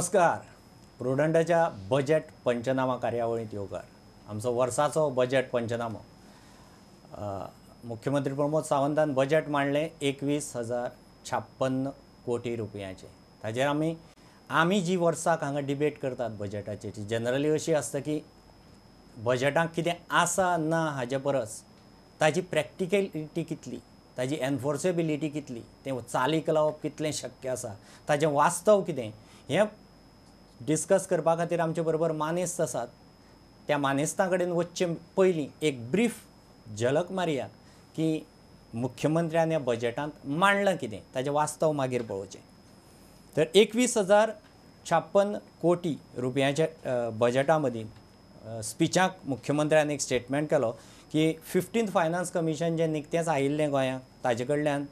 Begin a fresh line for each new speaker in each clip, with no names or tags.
नमस्कार. प्रुडंटाच्या बजेट पंचनामा कार्यावळींत येवकार. आमचो वर्साचो बजेट पंचनामो. मुख्यमंत्री प्रमोद सावंतान बजेट मांडलें 21,056 कोटी रुपयांचें. ताजेर आमी आमी जी वर्साक हांगा डिबेट करतात बजेटाचेर, ती जनरली अशी आसता की बजेटाक कितें आसा ना हाजे परस ताजी प्रॅक्टिकलिटी कितली, ताजी एनफोर्सेबिलिटी कितली, तें चालीक लावप कितलें शक्य आसा, ताजें वास्तव कितें, हें डिस्कस करपा खातीर आमचे बरोबर मानेस्त आसात. त्या मानेस्तां कडेन वचचे पयलीं एक ब्रीफ झलक मारया की मुख्यमंत्र्यान ह्या बजेटांत मांडलां कितें, ताजें वास्तव मागीर पळोवचें. तर 21,056 कोटी रुपयांच्या बजेटा मदीं स्पिचाक मुख्यमंत्र्यान एक स्टेटमेंट केलो की 15th finance commission जें निकतेंच आयिल्लें गोंयांक, ताजे कडल्यान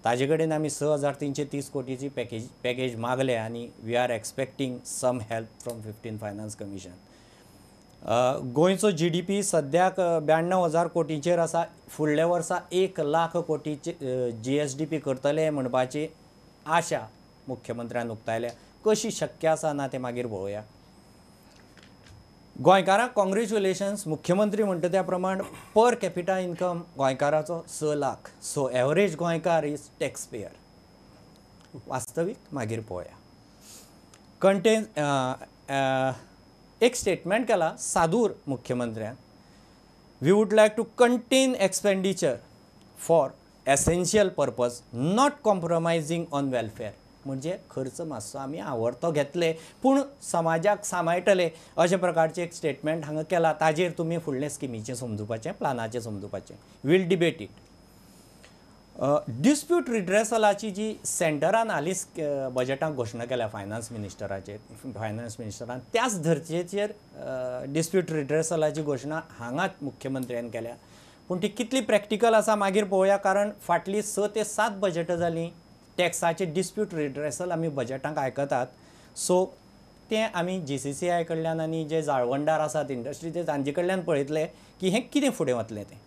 ताजे कडेन आमी 6,330 कोटीची पॅकेज मागले आनी we are expecting some help from 15th finance commission. गोंयचो GDP सद्याक 92,000 कोटींचेर आसा. फुडल्या वर्सा 1 लाख कोटीचे GSDP करतले म्हणपाची आशा मुख्यमंत्र्यान उक्तायल्या. कशी शक्य आसा ना तें मागीर पळोवया. गोंयकारांक कॉंग्रेच्युलेशन्स. मुख्यमंत्री म्हणटा त्या प्रमाण पर कॅपिटा इन्कम गोंयकाराचो 6 लाख. सो एवरेज गोंयकार is tax payer. वास्तवीक मागीर पळोवया. कंटेन एक स्टेटमेंट केला सादूर मुख्यमंत्र्यान, we would like to contain expenditure for essential purpose, not compromising on welfare. म्हणजे खर्च मातसो आमी आवडतो घेतले पूण समाजाक सांबाळटले अशे प्रकारचें एक स्टेटमेंट हांगा केलां. ताजेर तुमी फुडले स्किमीचें समजुपाचें, प्लानाचें समजुपाचें. We'll debate it. Dispute रिड्रेसलाची जी सेंटरान हालींच बजेटाक घोशणा केल्या फायनान्स मिनिस्टराचेर, फायनान्स मिनिस्टरान त्याच धर्चेचेर डिस्प्यूट रिड्रेसलाची घोशणा हांगाच मुख्यमंत्र्यान केल्या. पूण ती कितली प्रॅक्टिकल आसा मागीर पळोवया, कारण फाटलीं 6 ते 7 बजेटां जालीं टॅक्साचे डिस्प्यूट रिड्रेसल आमी बजेटांक आयकतात. सो तें आमी GCCI कडल्यान आनी जे जाळवणदार आसात इंडस्ट्रीचे तांचे कडल्यान पळयतले की हें कितें फुडें वतलें तें.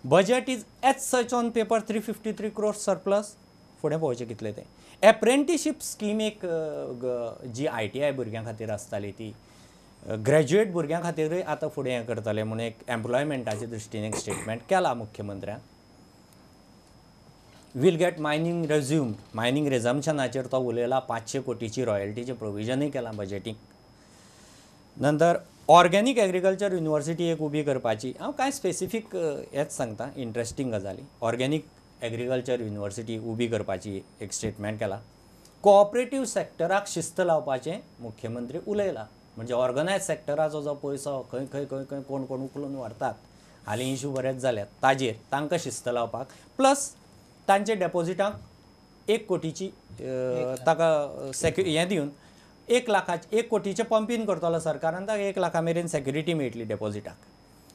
Budget is as such on paper 353 crore surplus. फुडें पळोवचें कितलें तें. एप्रेंटिशीप स्कीम एक जी ITI भुरग्यां खातीर आसताली ती ग्रॅज्युएट भुरग्यां खातीरूय आतां फुडें हें करतले म्हूण एक एम्प्लॉयमेंटाचे दृश्टीन एक स्टेटमेंट केला मुख्यमंत्र्यान. We'll get mining resume. Mining रेजम्शनाचेर तो उलयला. 500 कोटीची रॉयल्टीचें प्रोविजनूय केलां बजेटीक. नंतर ऑर्गेनीक एग्रीकल्चर युनिवर्सिटी एक उबी करपाची, हांव कांय स्पेसिफीक हेच सांगता, इंट्रस्टींग गजाली. ऑर्गेनीक एग्रीकल्चर युनिवर्सिटी उबी करपाची एक स्टेटमेंट केला. कोऑपरेटीव सेक्टराक शिस्त लावपाचें मुख्यमंत्री उलयला. म्हणजे ऑर्गनायज सेक्टराचो जो पयसो खंय खंय खंय खंय कोण कोण उखलून व्हरतात, हालीं इशू बरेच जाल्यात, ताजेर तांकां शिस्त लावपाक, प्लस तांचे डेपोजिटांक 1 कोटीची ताका हें दिवन 1 लाखाचे 1 कोटीचें पंपीन करतलो सरकारान, ताका 1 लाखा मेरेन सेक्युरिटी मेळटली डेपोजिटाक.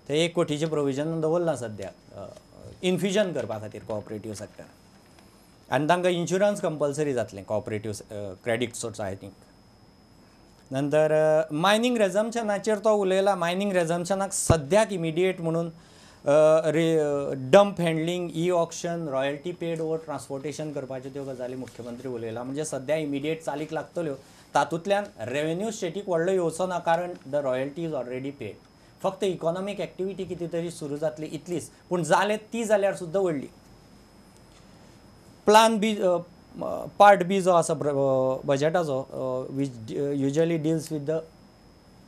ते 1 कोटीचें प्रोविजन दवरलां सद्याक इन्फ्युजन करपा खातीर कोऑपरेटीव सेक्टर. आनी तांकां इन्शुरन्स कंपल्सरी जातलें कोऑपरेटीव क्रेडीट सोसायटीक. नंतर मायनींग रेजम्शनाचेर तो उलयला. मायनींग रेजम्शनाक सद्याक इमिडिएट म्हणून dump handling, e auction, royalty paid over transportation करपाच्यो त्यो गजाली मुख्यमंत्री उलयला. म्हणजे सद्या इमिडिएट चालीक लागतल्यो. तातूंतल्यान रेवेन्यू स्टेटीक व्हडलो येवचो ना, कारण the royalty is already paid. फक्त इकॉनॉमीक एक्टिविटी कितें तरी सुरू जातली इतलीच, पूण जालें ती जाल्यार सुद्दां व्हडली. प्लान बी, पार्ट बी जो आसा बजेटाचो, which usually deals with the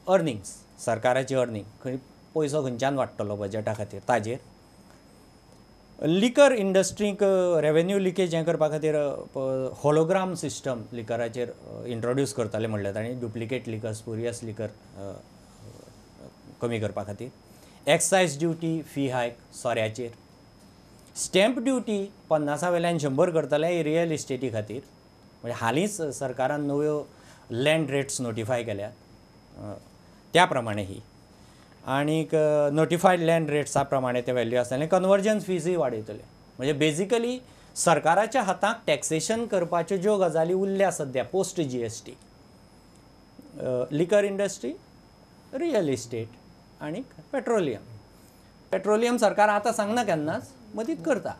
earnings, सरकाराची अर्निंग, खंय पयसो खंयच्यान वाडटलो बजेटा खातीर ताजेर. लिकर इंडस्ट्रीक रेवेन्यू लिकेज हें करपा खातीर होलोग्राम सिस्टम लिकराचेर इंट्रोड्यूस करतले म्हणलें तांणी, डुप्लिकेट लिकर, स्पुरियस लिकर कमी करपा खातीर. एक्सायज ड्युटी फी हायक सोऱ्याचेर. स्टॅम्प ड्युटी 50 वयल्यान 100 करतले रियल इस्टेटी खातीर. म्हणजे हालींच सरकारान नव्यो लँड रेट्स नोटिफाय केल्यात त्या प्रमाणे ही, आनीक नोटिफायड लँड रेट्सा प्रमाणे ते व्हॅल्यू आसतले. कन्वर्जन्स फीजूय वाडयतले. म्हणजे बेजिकली सरकाराच्या हाताक टॅक्सेशन करपाच्यो ज्यो गजाली उरल्या सद्या post GST, liquor industry, real estate आनी पेट्रोलियम. पेट्रोलियम सरकार आतां सांगना केन्नाच, मदींच करता.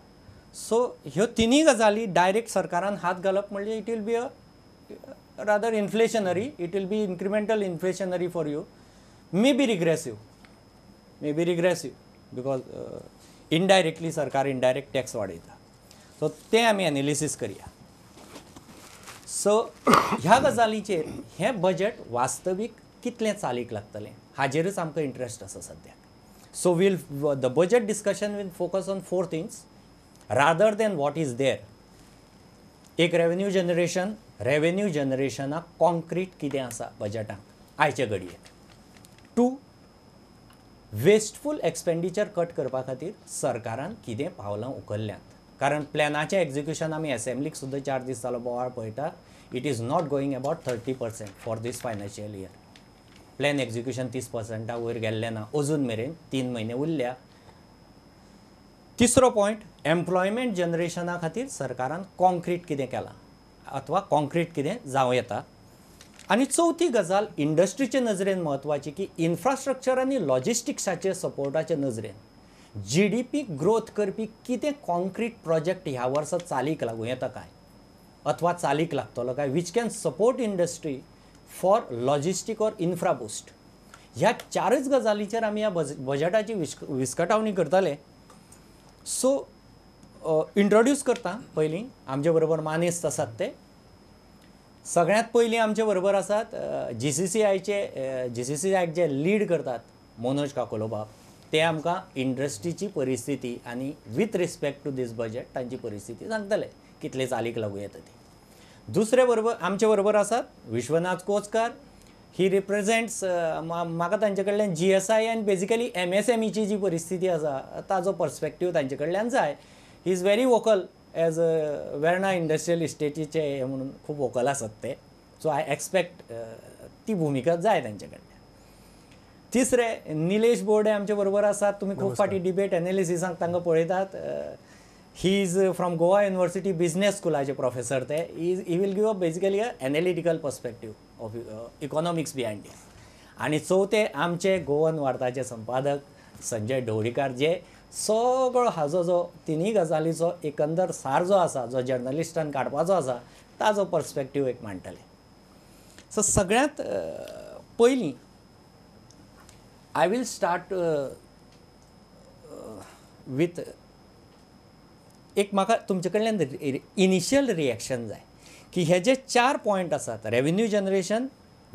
सो ह्यो तिनूय गजाली डायरेक्ट सरकारान हात घालप म्हणजे it will be a rather inflationary, it will be incremental inflationary for you, may be regressive, may be regressive because indirectly सरकार इनडायरेक्ट टॅक्स वाडयता. सो तें आमी एनालिसीस करया. सो ह्या गजालीचेर हें बजट वास्तवीक कितलें चालीक लागतलें हाजेरच आमकां इंट्रस्ट आसा सद्याक. So will the budget discussion will focus on 4 things rather than what is there. एक रेवेन्यू जनरेशन, रेवेन्यू जनरेशनाक कॉन्क्रीट कितें आसा बजटाक आयचे घडयेक. 2, वेस्टफूल एक्सपेंडिचर कट करपा खातीर सरकारान कितें पावलां उखल्ल्यांत, कारण प्लॅनाचें एक्जिक्युशन आमी एसेंब्लीक सुद्दां 4 दीस जालो बोवाळ पळयता. It is not going about 30% for this financial year. Plan execution 30% वयर गेल्लें ना अजून मेरेन, 3 म्हयने उरल्या. तिसरो पॉयंट, एम्प्लॉयमेंट जनरेशना खातीर सरकारान कॉन्क्रीट कितें केलां अथवा कॉन्क्रीट कितें जावं येता. आनी चवथी गजाल इंडस्ट्रीचे नजरेन म्हत्वाची की इन्फ्रास्ट्रक्चर आनी लॉजिस्टिक्साचे सपोर्टाचे नजरेन जीडीपी ग्रोथ करपी कितें कॉन्क्रीट प्रोजेक्ट ह्या वर्सा चालीक लागूं येता काय अथवा चालीक लागतलो काय, which can support industry for logistic or infra boost. ह्या 4च गजालीचेर आमी ह्या बजटाची विस्कटावणी करतले. सो इंट्रोड्यूस करता पयलीं आमचे बरोबर मानेस्त आसात ते. सगळ्यांत पयलीं आमचे बरोबर आसात जीसीसीआयचे, जीसीसीआयक जे लीड करतात मनोज काकोलो बाब, ते आमकां इंडस्ट्रीची परिस्थिती आनी with respect to this budget तांची परिस्थिती सांगतले कितले चालीक लागूं येता ती. दुसरे बरोबर आमचे बरोबर आसात विश्वनाथ कोचकार, ही रिप्रेझेंट्स म्हाका तांचे कडल्यान जीएसआय आनी बेजिकली एमएसएमईची जी परिस्थिती आसा ताजो पर्सपेक्टीव तांचे कडल्यान जाय. He is very vocal as Verna industrial इस्टेटीचे म्हणून खूब वोकल आसात ते. सो I expect ती भुमिका जाय तांचे कडल्यान. तिसरे निलेश बोर्डे आमचे बरोबर आसात. तुमी खूब फावटी डिबेट एनालिसिसांक तांकां पळयतात. He is from Goa University business स्कुलाचे professor ते. He will give a basically a analytical perspective of economics behind this. आनी चवथे आमचे गोवन वार्ताचे संपादक संजय ढवळीकार, जे सगळो हाजो जो तिनूय गजालीचो एकंदर सार जो आसा जो जर्नलिस्टान काडपाचो आसा ताजो पर्सपेक्टीव एक मांडटले. सो सगळ्यांत पयलीं I will start with एक म्हाका तुमचे कडल्यान इनिशियल रिएक्शन जाय की हे जे 4 पॉयंट आसात, revenue generation,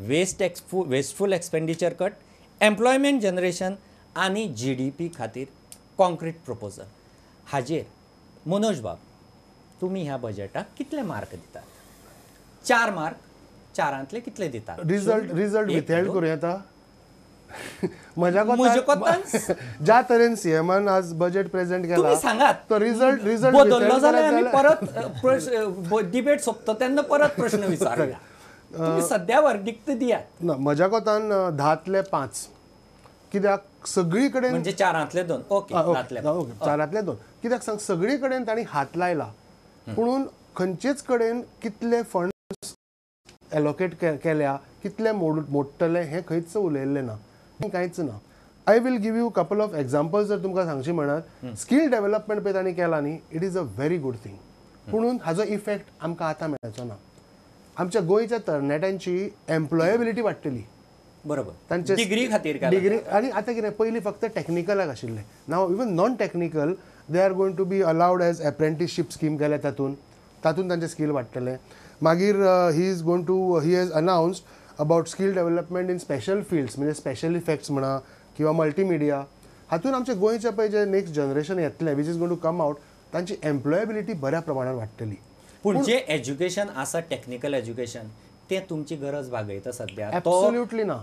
wasteful expenditure cut, employment generation आनी जीडीपी खातीर कॉन्क्रीट प्रपोजल, हाजेर मनोज बाब तुमी ह्या बजेटाक कितले मार्क दितात? 4 मार्क, 4ांतले कितले दितात?
रिजल्ट विथहेल्ड करूं येता? म्हज्या कोतान ज्या तरेन सीएमान आज बजेट प्रेझेंट केला
तुमी सांगात
तो रिजल्ट
बदललो जाल्यार आमी परत डिबेट सोंपता तेन्ना परत प्रश्न विचारूया. तुमी सद्या वर्डिक्ट दियात.
ना, म्हज्या कोतान 10तले 5. कित्याक सगळी कडेन
म्हणजे 4ांतले 2. ओके,
4ांतले 2. कित्याक सांग, सगळी कडेन तांणी हात लायला पुणून खंयचेच कडेन कितले फंड्स एलोकेट केल्या, कितले मोडटले हें खंयच उलयल्लें ना, कांयच ना. I will give you couple of examples. जर तुमकां सांगची म्हणत, स्कील डेव्हलपमेंट पळय तांणी केला न्ही, it is a very good thing. पुणून हाजो इफेक्ट आमकां आतां मेळचो ना. आमच्या गोंयच्या तरणाट्यांची एम्प्लॉयेबिलिटी वाडटली,
बरोबर,
तांचे
डिग्री खातीर
डिग्री. आनी आतां कितें, पयलीं फक्त टॅक्निकलाक आशिल्लें, now even non technical they are going to be allowed as apprenticeship scheme केल्या, तातूंत तातूंत तांचें स्कील वाडटलें. मागीर he is going to he has announced about skill development in special fields, म्हणजे स्पेशल इफेक्ट्स म्हणा किंवा मल्टीमिडिया. हातून आमच्या गोंयच्या पळय जे नेक्स्ट जनरेशन येतलें which is going to come out, तांची एम्प्लॉयेबिलिटी बऱ्या प्रमाणान वाडटली.
पूण जे एज्युकेशन आसा टॅक्निकल एज्युकेशन तें तुमची गरज भागयता सद्या?
एब्सोल्युटली ना,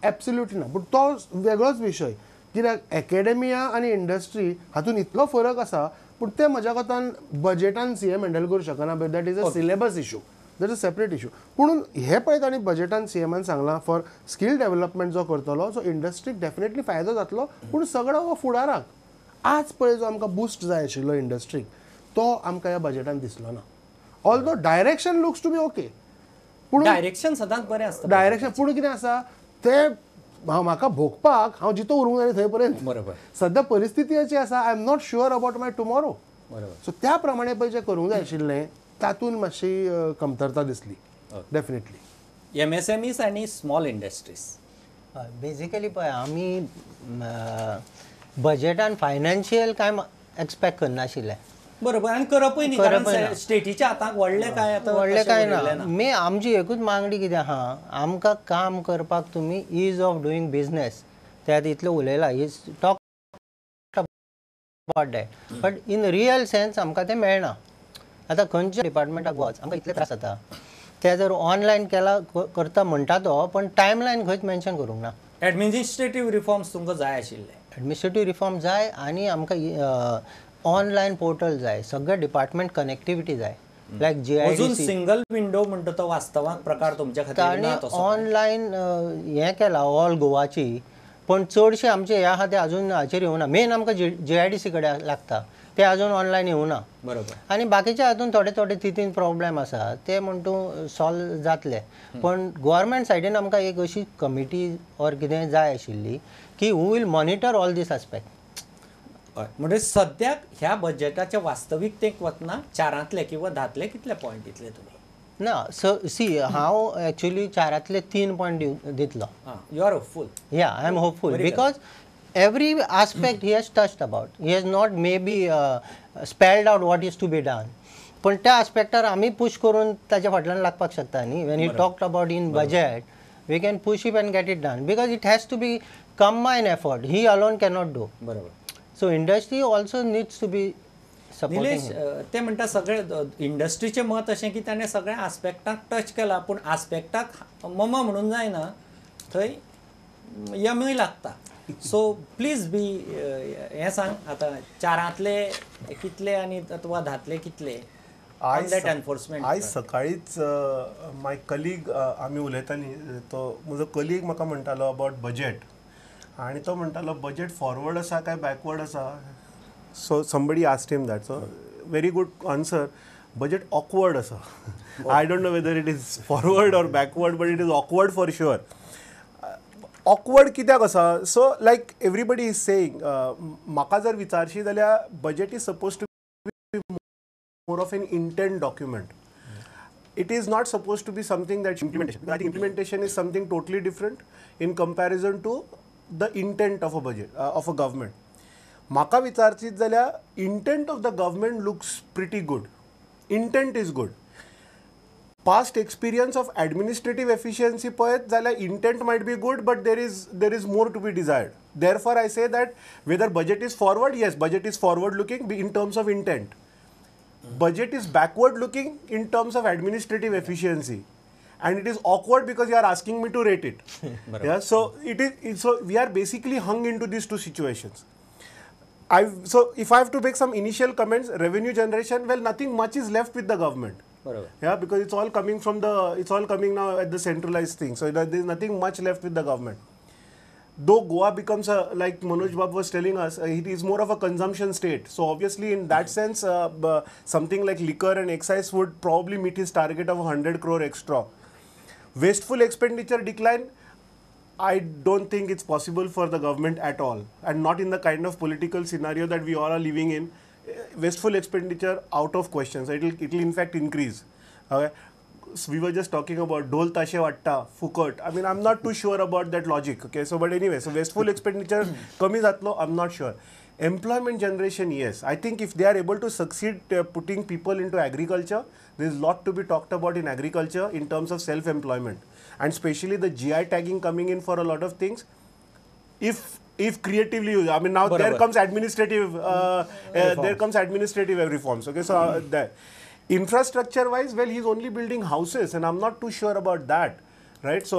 एब्सोल्युटली ना. पूण तो वेगळोच विशय, कित्याक एकेडमिया आनी इंडस्ट्री हातून इतलो फरक आसा. पूण तें म्हज्या कोतान बजेटान सीएम हँडल करूं शकना, that is a syllabus issue, that is a separate issue. पूण हे पळय तांणी बजेटान सीएमान सांगलां फॉर स्कील डेव्हलपमेंट जो करतलो सो इंडस्ट्रीक डेफिनेटली फायदो जातलो, पूण सगळो हो फुडाराक. आज पळय जो आमकां बुस्ट जाय आशिल्लो इंडस्ट्रीक तो आमकां ह्या बजेटान दिसलो ना. Although direction looks to be okay, पूण
डायरेक्शन सदांच बरें आसता
डायरेक्शन. पूण कितें आसा तें म्हाका भोगपाक हांव जितो उरूंक जाय थंय पर्यंत.
बरोबर,
सद्या परिस्थिती अशी आसा, I am not sure about my tomorrow.
बरोबर,
सो त्या प्रमाणे पळय जें करूंक जाय आशिल्लें तातूंत मातशी कमतरता दिसली डेफिनेटली.
MSMEs आनी स्मॉल इंडस्ट्रीज.
बेजिकली पळय आमी बजेटान फायनान्शियल कांय एक्सपेक्ट करनाशिल्ले.
बरोबर, आनी करपूय न्ही, कारण स्टेटीच्या हाताक व्हडलें काय आतां
व्हडलें कांय ना. मे आमची एकूच मागणी कितें आहा, आमकां काम करपाक तुमी is of doing business ते आतां इतलें उलयला, is talk about that, but in real sense आमकां तें मेळना. आतां खंयच्या डिपार्टमेंटाक वच आमकां इतले त्रास जाता. ते जर ऑनलायन केला करता म्हणटा तो, पण टायमलायन खंयच मेन्शन करूंक ना.
एडमिनिस्ट्रेटीव रिफॉर्म्स तुमकां जाय आशिल्ले.
एडमिनिस्ट्रेटीव रिफॉर्म जाय आनी आमकां ऑनलायन पोर्टल जाय, सगळे डिपार्टमेंट कनेक्टिविटी जाय, लायक GIDC
single window म्हणटा तो वास्तवाक प्रकार तुमच्या खातीर ना.
ऑनलायन हें केला ऑल गोवाची, पण चडशे आमचे हे आहा ते अजून हाचेर येवना. मेन आमकां GIDC कडेन लागता, ते अजून ऑनलायन येवना.
बरोबर,
आनी बाकीचे हातून थोडे थोडे 3 प्रॉब्लेम आसा ते म्हण तूं सॉल्व जातले. पण गव्हर्मेंट सायडीन आमकां एक अशी कमिटी ऑर कितें जाय आशिल्ली की who will monitor all these aspect.
म्हणजे सद्याक ह्या बजेटाच्या वास्तविकतेक वतना 4 किंवा 10 कितले पॉयंट दितले तुमी?
ना, सी हांव एक्चुअली 4 3 पॉयंट दितलो.
You are hopeful?
Yeah, I am hopeful because every aspect he has touched about. He has not maybe spelled out what is to be done. पण त्या आस्पेक्टार आमी पुश करून ताच्या फाटल्यान लागपाक शकता न्ही. When he talked about in budget, we can push it and get it done because it has to be combined effort. He alone cannot do.
बरोबर.
So industry also needs to be supporting.
Nilesh, ते म्हणटा सगळे इंडस्ट्रीचें मत अशें की ताणें सगळ्या आस्पेक्टाक touch केला, पूण आस्पेक्टाक ममा म्हणून जायना, थंय यमूय लागता. सो प्लीज बी हें सांग आतां 4 कितले आनी अथवा 10 कितले ऑन that enforcement?
आयज सकाळीच माय कलीग आमी उलयतालीं, तो म्हजो कलीग म्हाका म्हणटालो अबावट बजेट, आनी तो म्हणटालो बजेट फॉरवर्ड आसा काय बॅकवर्ड आसा. So somebody asked him that, so very good answer, budget awkward आसा. I don't know whether it is forward or backward, but it is awkward for sure. Awkward कित्याक आसा? So like everybody is saying, म्हाका जर विचारशी जाल्यार budget is suppose to be more of an intent document. It is not suppose to be something that implementation. I think implementation is something totally different in comparison to the intent of a budget of a government. म्हाका विचारचीत जाल्यार intent of the government looks pretty good, intent is good. Past experience of administrative efficiency पळयत जाल्यार intent might be good, but there is more to be desired. Therefore I say that whether budget is forward, yes, budget is forward looking in terms of intent. Budget is backward looking in terms of administrative efficiency, and it is awkward because you are asking me to rate it. Yeah, so it is, so we are basically hung into these two situations. So if I have to make some initial comments, revenue generation, well, nothing much is left with the government. Yeah, because it's all coming from the, it's all coming now at the centralized thing. So there is nothing much left with the government. Though Goa becomes a, like Manoj Bab was telling us, it is more of a consumption state. So obviously in that sense, something like liquor and excise would probably meet his target of 100 crore extra. Wasteful expenditure decline, I don't think it's possible for the government at all, and not in the kind of political scenario that we all are living in. Wasteful expenditure out of question. So it'll in fact increase. Okay. So we were just talking about dhol tashe vatta, fukat. I mean, I'm not too sure about that logic. Okay, so but anyway, so wasteful expenditure kami zatlo, I'm not sure. Employment generation, yes. I think if they are able to succeed putting people into agriculture, there is a lot to be talked about in agriculture in terms of self-employment, and especially the GI tagging coming in for a lot of things. If creatively used, I mean, now there comes administrative, there comes administrative reforms. Okay, so that. Infrastructure wise, well, he's only building houses, and I'm not too sure about that, right? So,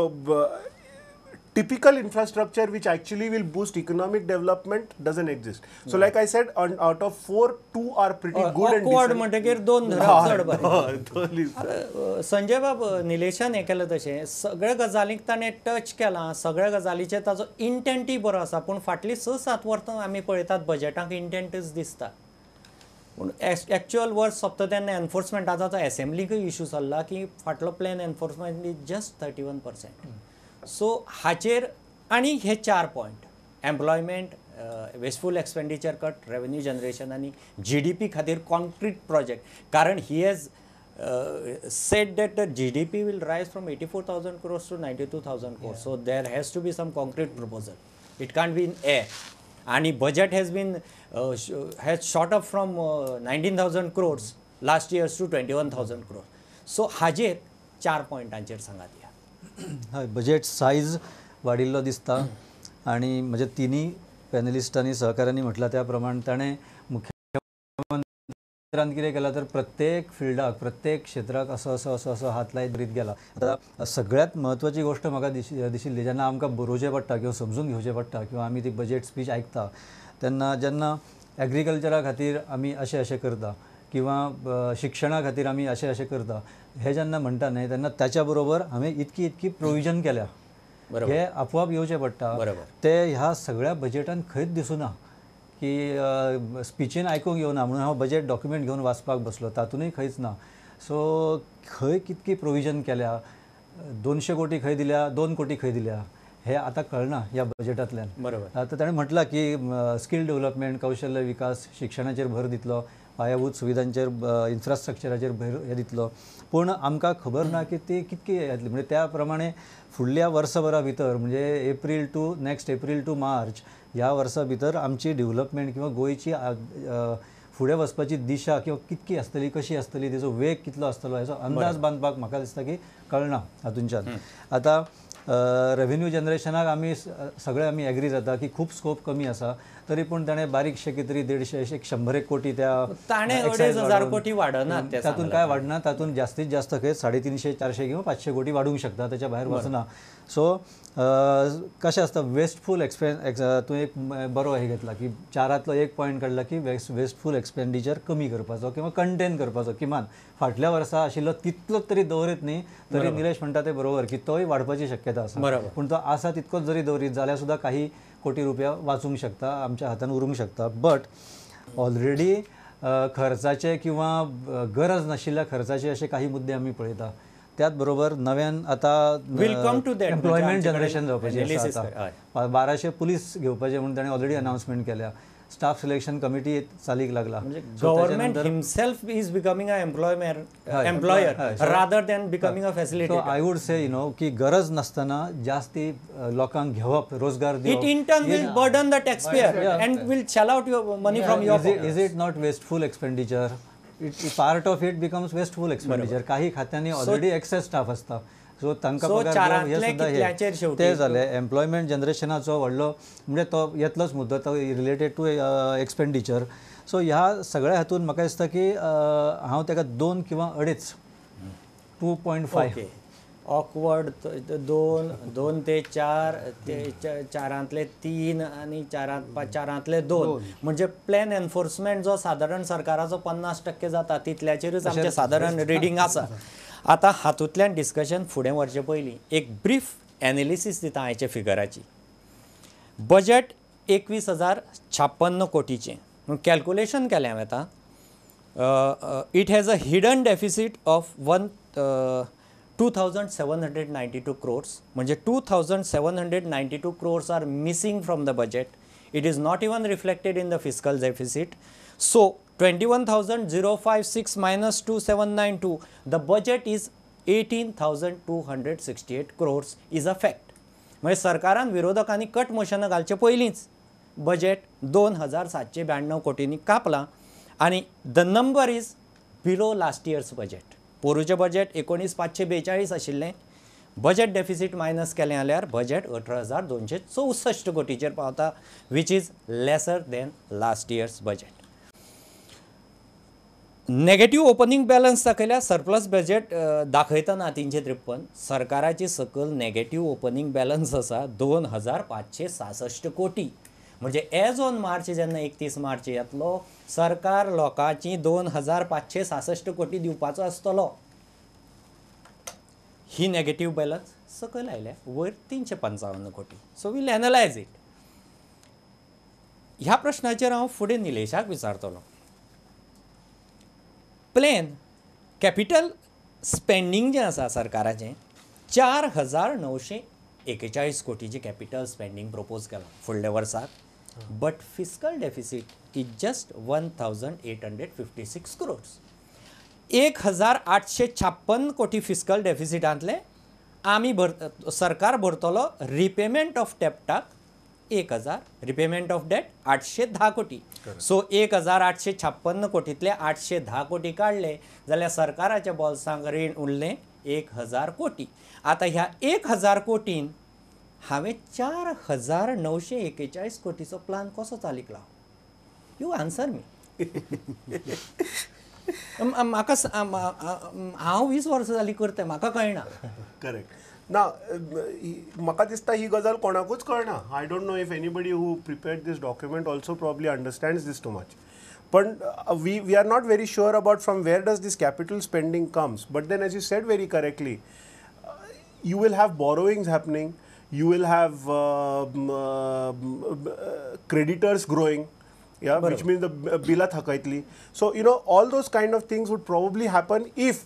typical infrastructure which actually will boost economic development doesn't exist. So, like I said, out of 4, 2 are pretty good and decent.
म्हणटकीर 2 धरप चड बरें. संजय बाब, निलेशान हें केलें तशें सगळ्या गजालींक ताणें टच केलां, सगळ्या गजालीचेर ताजो इंटेंटय बरो आसा, पूण फाटलीं 6-7 वर्सां आमी पळयतात बजेटाक इंटेंटच दिसता. पूण एक्चुअल वर्स सोंपता तेन्ना एनफोर्समेंटाचो आतां एसेंब्लीकूय इशू चल्ला की फाटलो plan enforcement is just 31%. So हाचेर आनी हे 4 point, employment, wasteful expenditure cut, revenue generation आनी GDP खातीर कॉन्क्रीट प्रोजेक्ट, कारण he has said that the GDP will rise from 84,000 crores to 92,000 crores. So there has to be some concrete proposal. It can't be in air. And budget has been has shot up from 19,000 crores last year to 21,000 crores. So हाजेर 4 पॉयंटांचेर सांगात या.
हय, budget size वाडिल्लो दिसता आनी म्हणजे तिन्ही पॅनलिस्टांनी सहकाऱ्यांनी म्हटलां त्या प्रमाण ताणें मुख्यमंत्र्यान कितें केलां तर प्रत्येक फिल्डाक प्रत्येक क्षेत्राक असो असो असो असो हात लायत करीत गेला. आतां सगळ्यांत म्हत्वाची गोश्ट म्हाका दिशिल्ली जेन्ना आमकां बरोवचें पडटा किंवा समजून घेवचें पडटा किंवा आमी ती बजेट स्पीच आयकता तेन्ना जेन्ना एग्रीकल्चरा खातीर आमी अशें अशें करता किंवा शिक्षणा खातीर आमी अशें अशें करता हे जेन्ना म्हणटा न्हय तेन्ना ताच्या बरोबर हांवें इतकी इतकी प्रोविजन केल्या हे आपोआप येवचें पडटा. ते ह्या सगळ्या बजेटान खंयच दिसूना की स्पिचीन आयकूंक येवना म्हणून हांव बजेट डॉक्युमेंट घेवन वाचपाक बसलो तातूंतय खंयच ना. सो खंय कितकी प्रोविजन केल्या, 200 कोटी खंय दिल्या, 2 कोटी खंय दिल्या हे आतां कळना ह्या बजेटांतल्यान. बरोबर. आतां ताणें म्हटलां की स्कील डेव्हलपमेंट, कौशल्य विकास, शिक्षणाचेर भर दितलो, पायाभूत सुविधांचेर इन्फ्रास्ट्रक्चराचेर भर हे दितलो, पूण आमकां खबर ना की ती कितकी येतली. म्हणजे त्या प्रमाणे फुडल्या वर्सभरा भितर म्हणजे April to next April to March ह्या वर्सा भितर आमची डेव्हलपमेंट किंवा गोंयची फुडें वचपाची दिशा किंवा कितकी आसतली, कशी आसतली, तेजो वेग कितलो आसतलो हेचो अंदाज बांदपाक म्हाका दिसता की कळना हातूंच्यान. आतां रेव्हेन्यू जनरेशनाक आमी सगळे आमी एग्री जाता की खूब स्कोप कमी आसा, तरी पूण ताणें बारीकशें कितें तरी 150 100 कोटी त्या
ताणें 2,500 कोटी वाडना,
तातूंत काय वाडना, तातूंत जास्तीत जास्त खंय 350 400 किंवा 500 कोटी वाडूंक शकता, त्याच्या भायर वचना. सो कशें आसता वेस्टफूल तूं एक बरो हे घेतला की 4 एक पॉयंट काडला की वेस्टफूल एक्सपेंडिचर कमी करपाचो किंवा कंटेन करपाचो, किमान फाटल्या वर्सा आशिल्लो तितलो तरी दवरीत न्ही तरी निलेश म्हणटा ते बरोबर की तोय वाडपाची शक्यता आसा, पूण तो आसा तितकोच जरी दवरीत जाल्यार सुद्दां काही कोटी रुपया वाचूंक शकता, आमच्या हातान उरूंक शकता. बट ऑलरेडी खर्चाचे किंवा गरज नाशिल्ल्या खर्चाचे असे काही मुद्दे आमी पळयता. त्याच बरोबर नव्यान आतां एम्प्लॉयमेंट जनरेशन जावपाचें आसा, आतां 1200 पुलीस घेवपाचे म्हणून ताणें ऑलरेडी अनाउन्समेंट केल्या, स्टाफ सिलेक्शन कमिटी चालीक लागला.
Government himself is becoming a employer rather than becoming a facilitator.
So I would say you know की गरज नासतना जास्ती लोकांक घेवप, रोजगार दिवप,
it in turn will burden the tax payer and will shell out your money from your pocket.
Is it not wasteful expenditure? It part of it becomes wasteful expenditure. काही खात्यांनी already access staff आसता, so तांकां पगार दिवप हे सुद्दां ते जालें. Employment जनरेशनाचो व्हडलो म्हणजे तो येतलोच मुद्दो, तो रिलेटेड टू एक्सपेंडिचर. सो ह्या सगळ्या हातून म्हाका दिसता की हांव ताका 2 किंवा 2.5 2.5
ऑकवर्ड 2 ते 4 ते 4 3 आनी 4 2 म्हणजे प्लॅन एनफोर्समेंट जो सादारण सरकाराचो 50% जाता तितल्याचेरूच आमचें सादारण रिडींग आसा. आतां हातूंतल्यान डिस्कशन फुडें व्हरचे पयलीं एक ब्रीफ एनालिसीस दिता हाचे फिगराची. बजेट 21,056 कोटीचें म्हणून कॅल्कुलेशन केलें हांवें आतां. It has a hidden deficit of 2,792 crores. म्हणजे 2,792 crores are missing from the budget. It is not even reflected in the fiscal deficit. So 21,056 minus 2,792, the budget is 18,268 crores is a fact. म्हणजे सरकारान विरोधकांनी cut मोशनां घालचे पयलींच budget 2,792 कोटींनी कापलां आनी the number is below last year's budget. पोरूचें budget 19,542 आशिल्लें, budget deficit minus केलें जाल्यार budget 18,264 कोटीचेर पावता, which is lesser than last year's budget. Negative opening balance दाखयल्यार सरप्लस बजेट दाखयतना 353, सरकाराची सकयल नेगेटीव ओपनींग बॅलन्स आसा 2,566 कोटी. म्हणजे एज ऑन मार्च जेन्ना 31 मार्च येतलो सरकार लोकांची 2,566 कोटी दिवपाचो आसतलो. ही नेगेटीव बॅलन्स सकयल आयल्या, वयर 355 कोटी. So we'll analyse it. ह्या प्रश्नाचेर हांव फुडें निलेशाक विचारतलो. प्लॅन कॅपिटल स्पेंडींग जें आसा सरकाराचें 4,941 कोटीचें कॅपिटल स्पेंडींग प्रपोज केलां फुडल्या वर्साक, but fiscal deficit is just 1,856 crores. 1856 कोटी फिस्कल डेफिसिटांतले आमी सरकार भरतलो रिपेमेंट ऑफ डेप्टाक 1000, रिपेमेंट ऑफ डेट 810 कोटी. सो 1856 कोटींतले 810 कोटी काडले जाल्यार सरकाराच्या बोल्सांक रीण उरलें 1000 कोटी. आतां ह्या 1000 कोटीन हांवें 4941 कोटीचो प्लान कसो चालीक लावं? You answer me. म्हाका हांव 20 वर्सां जालीं करता, म्हाका कळना.
करेक्ट ना, म्हाका दिसता ही गजाल कोणाकूच कळना. I don't know if anybody who prepared this document also probably understands this too much. पण we are not very sure about from where does this capital spending comes. But then as you said very correctly, you will have borrowings happening, you will have creditors growing, yeah, which means the bill thakaitli. So you know, all those kind of things would probably happen if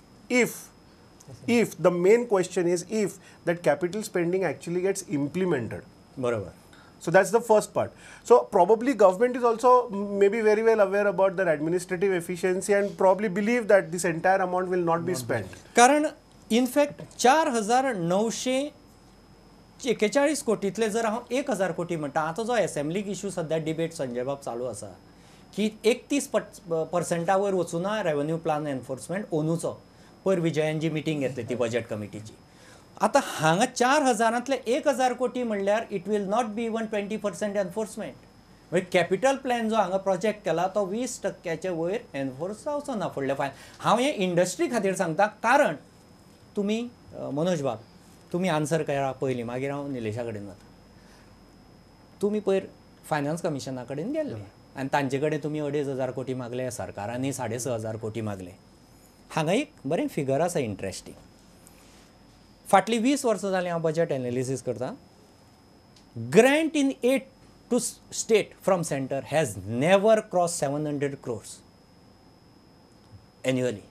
the main question is if that capital spending actually gets implemented.
Barobar.
So that's the first part. So probably government is also maybe very well aware about their administrative efficiency and probably believe that this entire amount will not be spent.
Karan in fact 4941 कोटींतले जर हांव 1000 कोटी म्हणटा, आतां जो एसेंब्लीक issue सद्या debate Sanjay बाब चालू आसा की 31% वयर वचूना रेवेन्यू प्लान एनफोर्समेंट ओनूचो. पयर विजयान जी मिटींग घेतली ती बजेट कमिटीची. आतां हांगा 4000 1000 कोटी म्हणल्यार it will not be even 20% enforcement. म्हणजे कॅपिटल प्लॅन जो हांगा प्रोजेक्ट केला तो 20% वयर एनफोर्स जावचो ना फुडल्या फायन. हांव हे इंडस्ट्री खातीर सांगता, कारण तुमी मनोज बाब तुमी आन्सर करा पयलीं, मागीर हांव निलेशा कडेन वता. तुमी पयर फायनान्स कमिशना कडेन गेल्ले आनी तांचे कडेन तुमी 2500 कोटी मागले, सरकारांनी 6500 कोटी मागले. हांगा एक बरें फिगर आसा इंट्रस्टींग. फाटलीं 20 वर्सां जालीं हांव बजेट एनालिसीस करता. Grant in aid to state from centre has never cross 700 crores annually.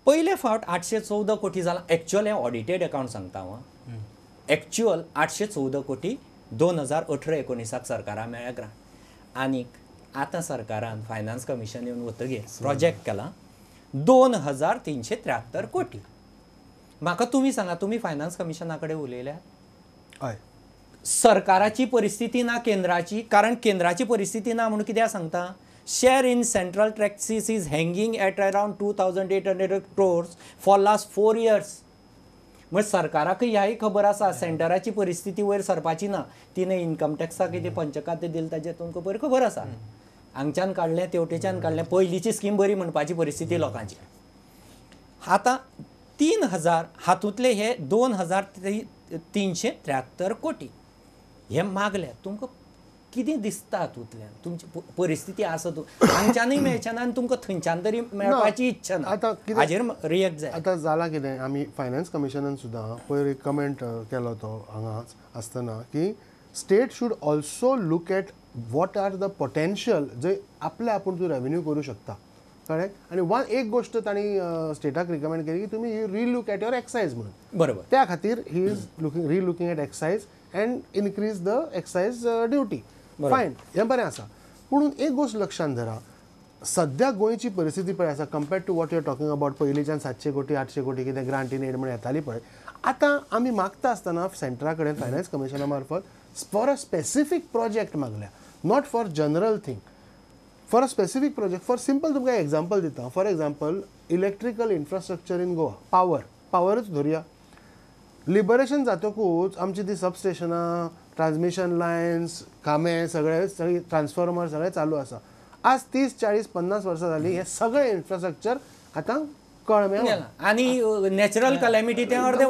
पयले फावट 814 कोटी जाला. एक्चुअल हें ऑडिटेड अकावंट सांगता हांव. एक्चुअल 814 कोटी 2018-19 सरकाराक मेळ्ळ्या ग्रांट. आनीक आतां सरकारान फायनान्स कमिशन येवन वतगीर प्रोजेक्ट केला 2373 कोटी. म्हाका तुमी सांगा, तुमी फायनान्स कमिशना कडेन उलयल्यात?
हय.
सरकाराची परिस्थिती ना केंद्राची, कारण केंद्राची परिस्थिती ना म्हणून कित्याक सांगता? Share in central taxes is hanging at around 2800 crores for last 4 years. म्हणजे सरकाराकय ह्याय खबर आसा सेंटराची परिस्थिती वयर सरपाची ना. तिणें इन्कम टॅक्साक कितें पंचखाद्य दिलें ताजें तुमकां बरें खबर आसा. हांगच्यान काडलें तेवटेच्यान काडलें, पयलींची स्कीम बरी म्हणपाची परिस्थिती लोकांची. आतां 3000 हातूंतले हे 2373 कोटी हे मागले. तुमकां कितें दिसता हातूंतल्यान? तुमची परिस्थिती आसा, तूं हांगच्यानूय मेळचें ना आनी तुमकां थंयच्यान तरी मेळपाची इच्छा ना.
आतां
हाजेर रिएक्ट जाय.
आतां जालां कितें, आमी फायनान्स कमिशनान सुद्दां पयर एक कमेंट केलो तो हांगा आसतना की state should also look at what are the potential जे आपले आपूण तूं रेवेन्यू करूं शकता. कळ्ळें? आनी वन एक गोश्ट तांणी स्टेटाक रिकमेंड केली की तुमी relook at your excise म्हणून.
बरोबर.
त्या खातीर he is looking relooking at excise and increase the excise duty. Fine, हें बरें आसा. पूण एक गोश्ट लक्षांत धरा, सद्या गोंयची परिस्थिती पळय आसा compared to what you are talking about. पयलींच्यान 700 कोटी 800 कोटी कितें ग्रांट इन एड म्हण येताली पळय. आतां आमी मागता आसतना सेंटरा कडेन फायनान्स कमिशना मार्फत फॉर अ स्पेसिफीक प्रोजेक्ट मागल्या, not for general thing, for a specific project. For simple तुमकां एग्जाम्पल दिता. For example, electrical infrastructure in Goa, power, पावरच धरुया. लिबरेशन जातकूच आमची ती सबस्टेशनां, ट्रान्समिशन लायन्स, खांबे सगळे, सगळी ट्रान्सफॉर्मर सगळें चालू आसा. आज 30, 40, 50 वर्सां जालीं हें सगळें इन्फ्रास्ट्रक्चर आतां कळमें
आनी नॅचरल कलॅमिटी तें अर्दें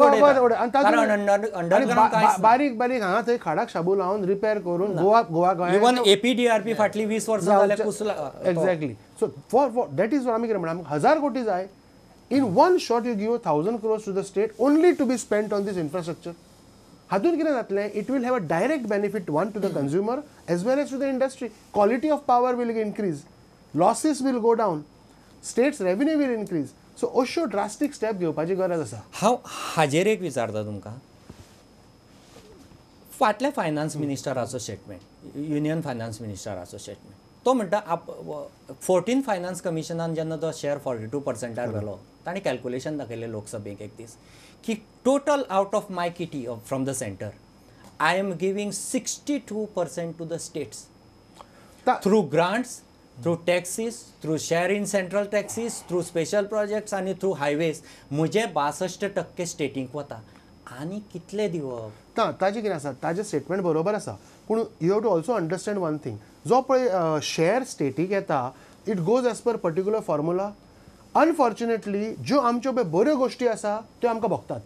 बारीक बारीक हांगा थंय खाडाक शाबू लावन रिपेर करून गोवा गोवा
इवन एपीडीआरपी फाटली 20 वर्सां जाल्यार Kusla.
Exactly. So for that is आमी कितें म्हणा, आमकां 1000 कोटी जाय. In one shot you give 1000 crores to the state only to be spent on this infrastructure. हातून कितें जातलें, it will have a direct benefit one to the consumer as well as to the industry. Quality of power will increase, losses will go down, state's revenue will increase. So अश्यो ड्रास्टीक step घेवपाची गरज आसा.
हांव हाजेर एक विचारता तुमकां, फाटल्या फायनान्स मिनिस्टराचो स्टेटमेंट, युनियन फायनान्स मिनिस्टराचो स्टेटमेंट, तो म्हणटा 14 फायनान्स कमिशनान जेन्ना तो शेअर 42% व्हेलो ताणें कॅल्क्युलेशन दाखयलें लोकसभेक एक दीस की total out of my kitty from the centre I am giving 62% to the states through grants, through taxes, through share in central taxes, through special projects आनी थ्रू हायवेज. म्हजे 62% स्टेटींक वता आनी कितले दिवप?
ना, ताजें कितें आसा, ताजें स्टेटमेंट बरोबर आसा, पूण you have to also understand one thing. जो पळय शेअर स्टेटीक येता it goes as per particular formula. Unfortunately ज्यो आमच्यो पळय बऱ्यो गोश्टी आसा त्यो आमकां भोगतात.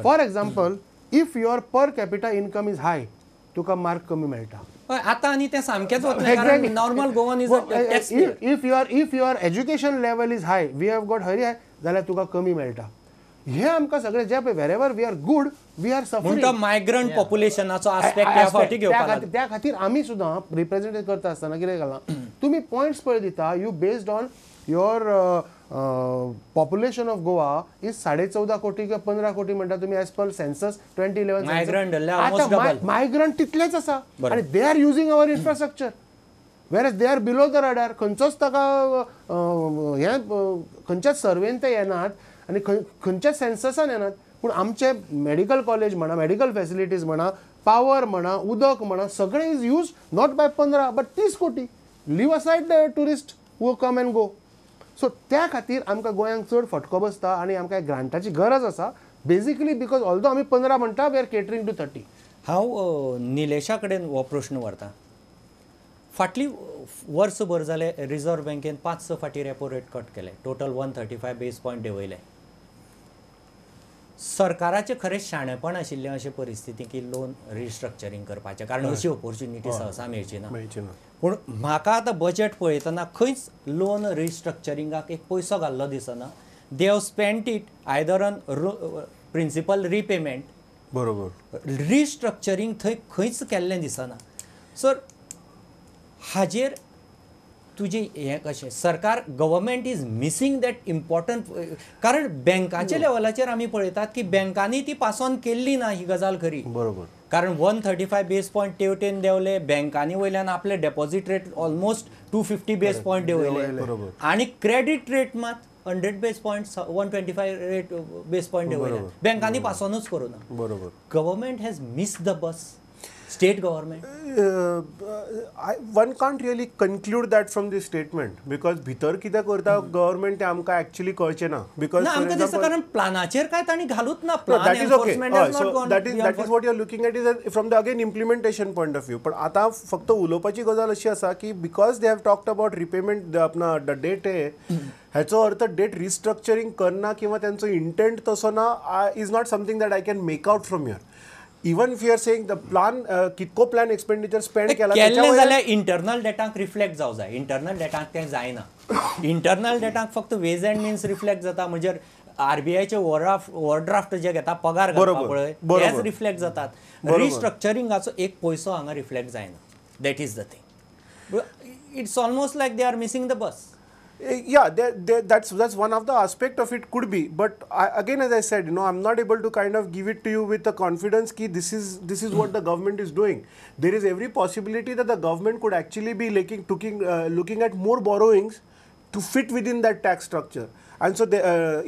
For example, if your per capita income is high तुका मार्क कमी मेळटा.
आतां आनी तें सामकेंच वतलें, कारण normal Goan is a tax payer.
If your education level is high, we have got very high, जाल्यार तुका कमी मेळटा. हे आमकां सगळे जे पळय wherever we are good we are suffering.
म्हणटा मायग्रंट पॉप्युलेशनाचो आस्पेक्ट ह्या फावटी घेवपाक लागला.
त्या खातीर आमी सुद्दां रिप्रेझेंट करता आसतना कितें घालां, तुमी पॉयंट्स पळय दिता, you based on your population of Goa is 14.5 कोटी किंवा 15 कोटी म्हणटा तुमी as per census 2011.
Migrant
migrant तितलेच आसा आनी they are using our infrastructure, whereas they are below the radar. खंयचोच ताका हें खंयच्याच सर्वेन ते येनात आनी खंयच्याच सेन्ससान येनात. पूण आमचे मेडिकल कॉलेज म्हणा, मेडिकल फॅसिलिटीज म्हणा, पावर म्हणा, उदक म्हणा, सगळें is use not by 15 but 30 कोटी. Leave aside the tourist who come and go. So त्या खातीर आमकां गोंयांक चड फटको बसता आनी आमकां ग्रांटाची गरज आसा. बेजिकली because although आमी 15 म्हणटा, we are catering to 30.
हांव निलेशा कडेन हो प्रश्न व्हरता. फाटली वर्सभर जालें रिजर्व बँकेन 5-6 फाटी रेपो रेट कट केले, टोटल 135 बेस पॉयंट देंवयले. सरकाराचें खरें शाणेपण आशिल्लें अशे परिस्थिती की लोन रिस्ट्रक्चरींग करपाचें, कारण अशी ऑपॉर्च्युनिटी सहसा मेळची ना. पूण म्हाका आतां बजेट पळयतना खंयच लोन रिस्ट्रक्चरिंगाक एक पयसो घाल्लो दिसना. They have spent it either on principal repayment,
बरोबर,
रिस्ट्रक्चरींग थंय खंयच केल्लें दिसना. सर हाजेर तुजें हें कशें, सरकार government is missing that important, कारण बँकाच्या लेवलाचेर आमी पळयतात की बँकांनी ती पास ऑन केल्ली ना, ही गजाल खरी,
बरोबर,
कारण 135 बेस पॉयंट तेवटेन देंवले, बँकांनी वयल्यान आपले deposit rate almost 250 base point देंवयले आनी क्रेडीट रेट मात 100 base point 125 rate base point देंवयले, बँकांनी पास ऑनूच करूं ना.
बरोबर,
government has miss the bus. State government?
One can't really conclude that from this statement because भितर कितें करता गव्हर्नमेंट तें आमकां एक्चुअली कळचें ना. Because
आमकां दिसता कारण प्लानाचेर काय तांणी घालूच ना.
That is okay, that is what you are looking at is from the again implementation point of view. पण आतां फक्त उलोवपाची गजाल अशी आसा की because they have talked about repayment आपणा the date हेचो अर्थ डेट रिस्ट्रक्चरींग करना किंवा तेंचो इंटेंट तसो ना is not something that I can make out from here. Even if you are saying the plan, कितको प्लान एक्सपेंडिचर स्पेंड केला
केल्लें जाल्यार इंटरनल डेटाक रिफ्लेक्ट जावं जाय. इंटरनल डेटाक तें जायना. इंटरनल डेटाक फक्त वेज एंड मिन्स रिफ्लेक्ट जाता, म्हणजे आरबीआयचे ओवरड्राफ्ट जे घेता पगार घालपा पळय तेच रिफ्लेक्ट जातात. रिस्ट्रक्चरिंगाचो एक पयसो हांगा रिफ्लेक्ट जायना. That is the thing. It's almost like they are missing the bus.
Yeah, that's one of the aspect of it could be, but again, as I said, you know, I'm not able to kind of give it to you with the confidence ki this is what the government is doing. There is every possibility that the government could actually be looking at more borrowings to fit within that tax structure, and so the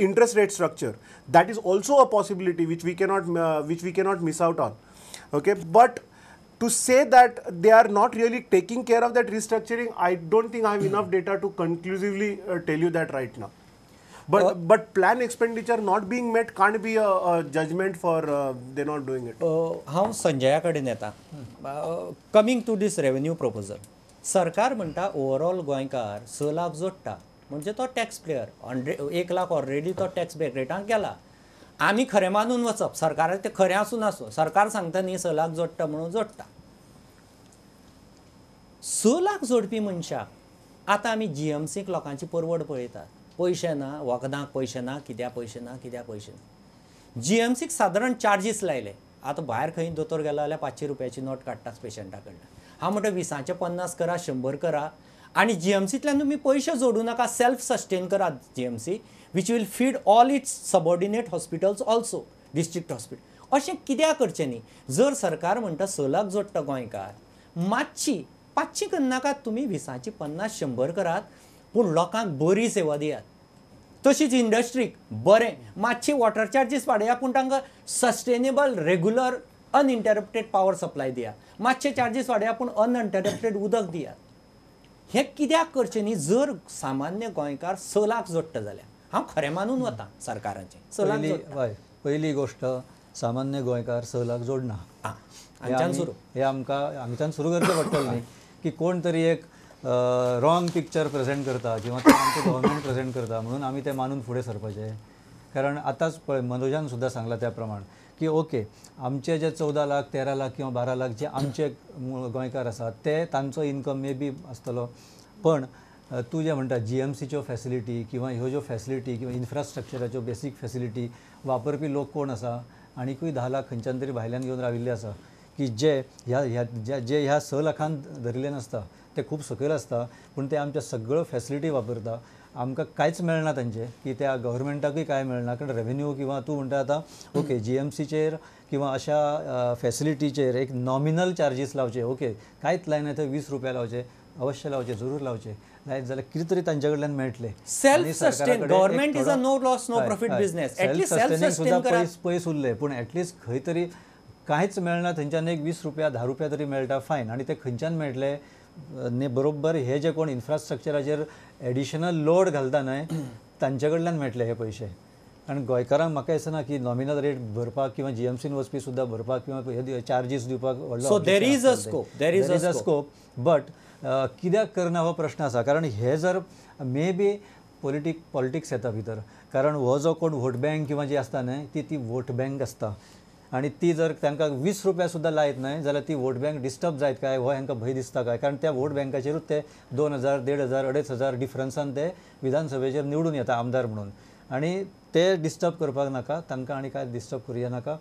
interest rate structure. That is also a possibility which we cannot miss out on. Okay, but to say that they are not really taking care of that restructuring, I don't think I have enough data to conclusively tell you that right now. But plan expenditure not being met can't be a judgment for they're not doing it.
हांव संजया कडेन येता. Coming to this revenue proposal, सरकार म्हणटा overall गोंयकार 6 लाख जोडटा, म्हणजे तो tax pair 1 lakh already तो टॅक्स ब्रॅकेटाक गेला. आमी खरें मानून वचप, सरकाराक तें खरें आसूं नासूं, सरकार सांगता न्ही 6 लाख जोडटा म्हणून जोडटा. 6 लाख जोडपी मनशाक आतां आमी जीएमसीक लोकांची परवड पळयतात, पयशे ना, वखदांक पयशे ना, कित्याक पयशे ना, कित्याक पयशे ना. जीएमसीक सादारण चार्जीस लायले. आतां भायर खंय दोतोर गेलो जाल्यार 500 रुपयाची नोट काडटाच पेशंटा कडल्यान. हांव म्हणटा 20चे 50 करा, 100 करा, आनी जीएमसींतल्यान तुमी पयशे जोडूं नाका, सेल्फ सस्टेन करात GMC, which will feed all its subordinate hospitals also, district hospital. अशें कित्याक करचें न्ही? जर सरकार म्हणटा 6 लाख जोडटा गोंयकार, मातशी 500 करनाकात तुमी 20ची 50 100 करात पूण लोकांक बरी सेवा दियात. तशीच इंडस्ट्रीक बरें मातशी वॉटर चार्जीस वाडया पूण तांकां sustainable regular uninterrupted power supply दिया, मातशे चार्जीस वाडया पूण अनइंटरप्टेड उदक दियात. हें कित्याक करचें न्ही जर सामान्य गोंयकार 6 लाख जोडटा जाल्यार हांव खरें मानून वता सरकाराचें 6 लाख जोडटा.
पयली गोश्ट सामान्य गोंयकार 6 लाख जोडना
हांगच्यान सुरू,
हे आमकां हांगच्यान सुरू करचें पडटलें न्ही की कोण तरी एक रॉंग पिक्चर प्रेजेंट करता किंवा आमचें गव्हर्मेंट प्रेजेंट करता म्हणून आमी तें मानून फुडें सरपाचें. कारण आतांच पळय मनोजान सुद्दां सांगलां त्या प्रमाण की ओके आमचे जे 14 लाख 13 लाख किंवा 12 लाख जे आमचे गोंयकार आसात ते तांचो इनकम मे बी आसतलो, पण तूं जें म्हणटा जीएमसीच्यो फॅसिलिटी किंवा ह्यो ज्यो फॅसिलिटी किंवा इन्फ्रास्ट्रक्चराच्यो बेसीक फॅसिलिटी वापरपी लोक कोण आसा, आनिकूय 10 लाख खंयच्यान तरी भायल्यान घेवन राविल्ले आसा की जे ह्या जे ह्या 6 लाखान धरिल्ले नासता, ते खूब सकयल आसता पूण ते आमच्या सगळ्यो फॅसिलिटी वापरता. आमकां कांयच मेळना तांचें की त्या गव्हर्मेंटाकूय कांय मेळना, कारण रेवेन्यू किंवा तूं म्हणटा आतां ओके जीएमसीचेर किंवा अशा फॅसिलिटीचेर एक नॉमिनल चार्जीस लावचे, ओके कांयच लायना थंय 20 रुपया लावचे, अवश्य लावचे, जरूर लावचे, लायत जाल्यार कितें तरी तांचे कडल्यान मेळटलें.
Self sustain government is a no loss no profit business, at least self sustain
सुद्दां पयस उरलें पूण एटलिस्ट खंय तरी कांयच मेळना थंयच्यान एक 20 रुपया 10 रुपया तरी मेळटा फायन. आनी ते खंयच्यान मेळटले बरोबर हे जे कोण इन्फ्रास्ट्रक्चराचेर एडिशनल लोड घालता न्हय तांचे कडल्यान मेळटले हे पयशे. कारण गोंयकारांक म्हाका दिसना की नॉमिनल रेट भरपाक किंवा जीएमसीन वचपी सुद्दां भरपाक किंवा हे चार्जीस दिवपाक व्हडलो.
So there is a scope, there is a
scope, but कित्याक करना हो प्रश्न आसा. कारण हे जर मे बी पॉलिटिक्स येता भितर, कारण हो जो कोण वोट बँक किंवा जी आसता न्हय ती ती वोट बँक आसता आनी ती जर तांकां 20 रुपया सुद्दां लायत न्हय जाल्यार ती वोट बँक डिस्टर्ब जायत काय हो हांकां भंय दिसता काय, कारण त्या वोट बँकाचेरूच ते 2000 1500 2500 डिफरन्सान ते विधानसभेचेर निवडून येता आमदार म्हणून, आनी ते डिस्टर्ब करपाक नाका तांकां आनी काय डिस्टर्ब करुया नाका.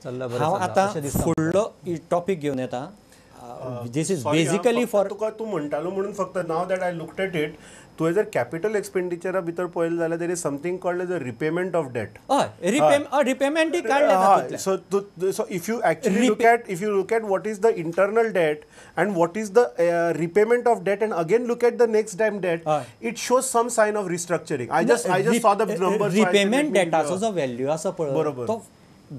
चल्ला बरें.
हांव आतां फुडलो टॉपीक घेवन येता. This is basically for
तुका तूं म्हणटालो म्हणून फक्त now that I looked at it, तुवें जर कॅपिटल एक्सपेंडिचरा भितर पळयलें जाल्यार there is something called as a repayment of debt.
हय, रिपेमेंटूय काडलें.
So so if you actually look at, if you look at what is the internal debt and what is the repayment of debt and again look at the next time debt, it shows some sign of restructuring. I just saw the number.
Repayment डेटाचो जो value आसा पळय तो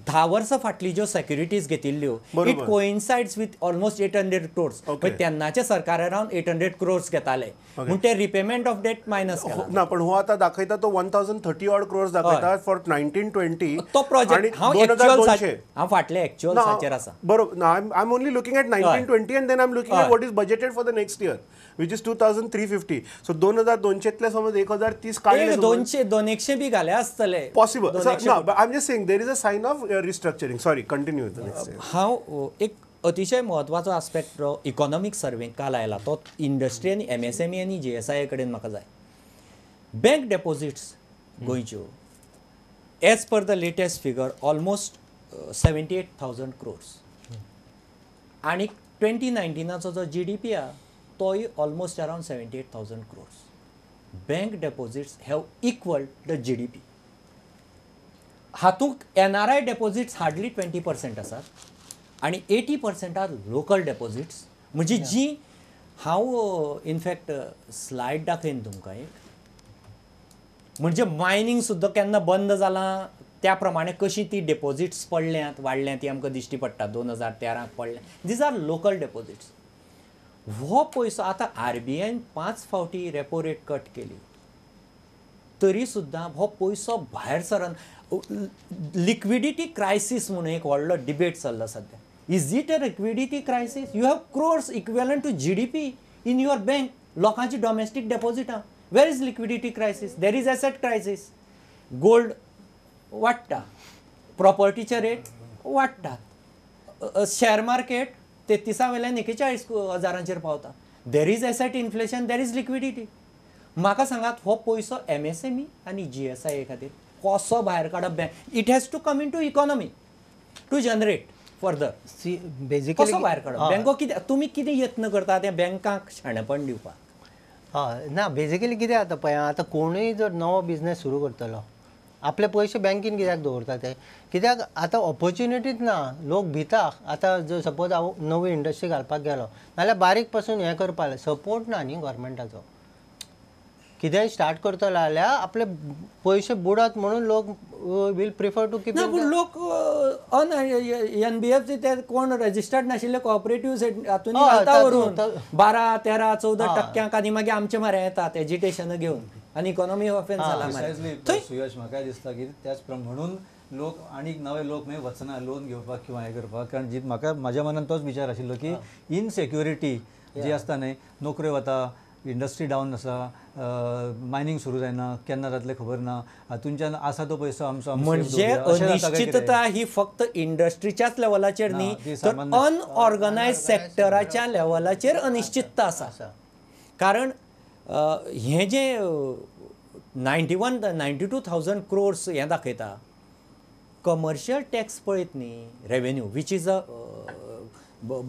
10 वर्सां फाटली ज्यो securities घेतिल्ल्यो it coincides with almost 800 crores. तेन्नाचे सरकार around 800 crores घेताले म्हूण ते रिपेमेंट ऑफ डेट मायनस ना.
पण हो आतां दाखयता तो 1030 ऑड क्रोर्स दाखयता फॉर 1920
तो प्रोजेक्ट. हांव एक्चुअल हांव फाटले एक्चुअल आसा
बरोबर. I am only looking at 1920 and then I am looking at what is budgeted for the next year which is 2350. So 2200 समज 1030 काडले
200 200 बी घाले आसतले
पॉसिबल ना. I am just saying there is a sign of restructuring. Sorry, continue the next.
हांव एक अतिशय म्हत्वाचो aspect economic survey काल आयला तो इंडस्ट्री आनी एमएसएमई आनी जीएसआय कडेन म्हाका जाय. बँक डेपॉझिट्स गोंयच्यो as per the latest figure almost 78,000 crores आनी 2019 जो जीडीपी आहा तोय almost around 78,000 crores. Bank deposits have equal the GDP. हातूंत एनआरआय डेपॉझिट्स हार्डली 20% आसात आनी 80% are local deposits. म्हणजे जी हांव इनफॅक्ट स्लायड दाखयन तुमकां एक, म्हणजे मायनींग सुद्दां केन्ना बंद जालां त्या प्रमाणे कशी ती डेपॉझिट्स पडल्यात वाडल्यात ती आमकां दिश्टी पडटा. 2013 पडल्या. These are local deposits. हो पयसो आतां आरबीआयन 5 फावटी रेपो रेट कट केली तरी सुद्दां हो पयसो भायर सरन. लिक्विडिटी क्रायसीस म्हणून एक व्हडलो डिबेट चल्ला सद्या. Is it a liquidity crisis? You have crores equivalent to GDP in your bank. लोकांची domestic डेपॉझिटां. Where is liquidity crisis? There is asset crisis. Gold वाडटा, प्रॉपर्टीचे रेट वाडटात, शेअर मार्केट 33 वयल्यान 41 हजारांचेर पावता. There is asset inflation, there is liquidity. म्हाका सांगात हो पयसो MSME आनी जीएसआय खातीर कसो भायर काडप? Bank it has to come into economy to generate further.
Basically
कसो भायर काडप बँको? कितें तुमी कितें यत्न करता त्या बँकांक शाणेपण दिवपाक?
हय ना, बेजिकली कितें जाता पळय, आतां कोणूय जर नवो बिजनेस सुरू करतलो आपले पयशे बँकेन कित्याक दवरता ते, कित्याक आतां ऑपॉर्च्युनिटीच ना, लोक भिता. आतां जर सपोज हांव नवी इंडस्ट्री घालपाक गेलो नाल्यार बारीक पासून हें करपाक सपोर्ट ना न्ही गव्हर्मेंटाचो. कितेंय स्टार्ट करतलो जाल्यार आपले पयशे बुडत म्हणून लोक will prefer to keep.
ना पूण लोक अन एन बी एफ सी ते कोण रजिस्टर्ड नाशिल्ले कॉपरेटिव्ह हातून घालता व्हरून 12, 13, 14 टक्क्यांक आनी मागीर आमचे म्हऱ्या येतात एजिटेशन घेवन आनी इकॉनॉमी ऑफेन्स जाला.
सुयश म्हाका दिसता की त्याच म्हणून लोक आनीक नवे लोक मागीर वचना लोन घेवपाक किंवा हें करपाक, कारण जी म्हाका म्हाज्या मनान तोच विचार आशिल्लो की इनसेक्युरिटी जी आसता न्ही, नोकऱ्यो वता, इंडस्ट्री डावन आसा, मायनींग सुरू जायना, केन्ना जातलें खबर ना, हातूंच्यान आसा तो पयसो आमचो.
म्हणजे अनिश्चितता ही फक्त इंडस्ट्रीच्याच लेवलाचेर न्ही तर अनऑर्गनायज सेक्टराच्या लेवलाचेर अनिश्चितता आसा. कारण हें जें 91, 92,000 क्रोर्स हें दाखयता, कमर्शियल टॅक्स पळयत न्ही revenue which is a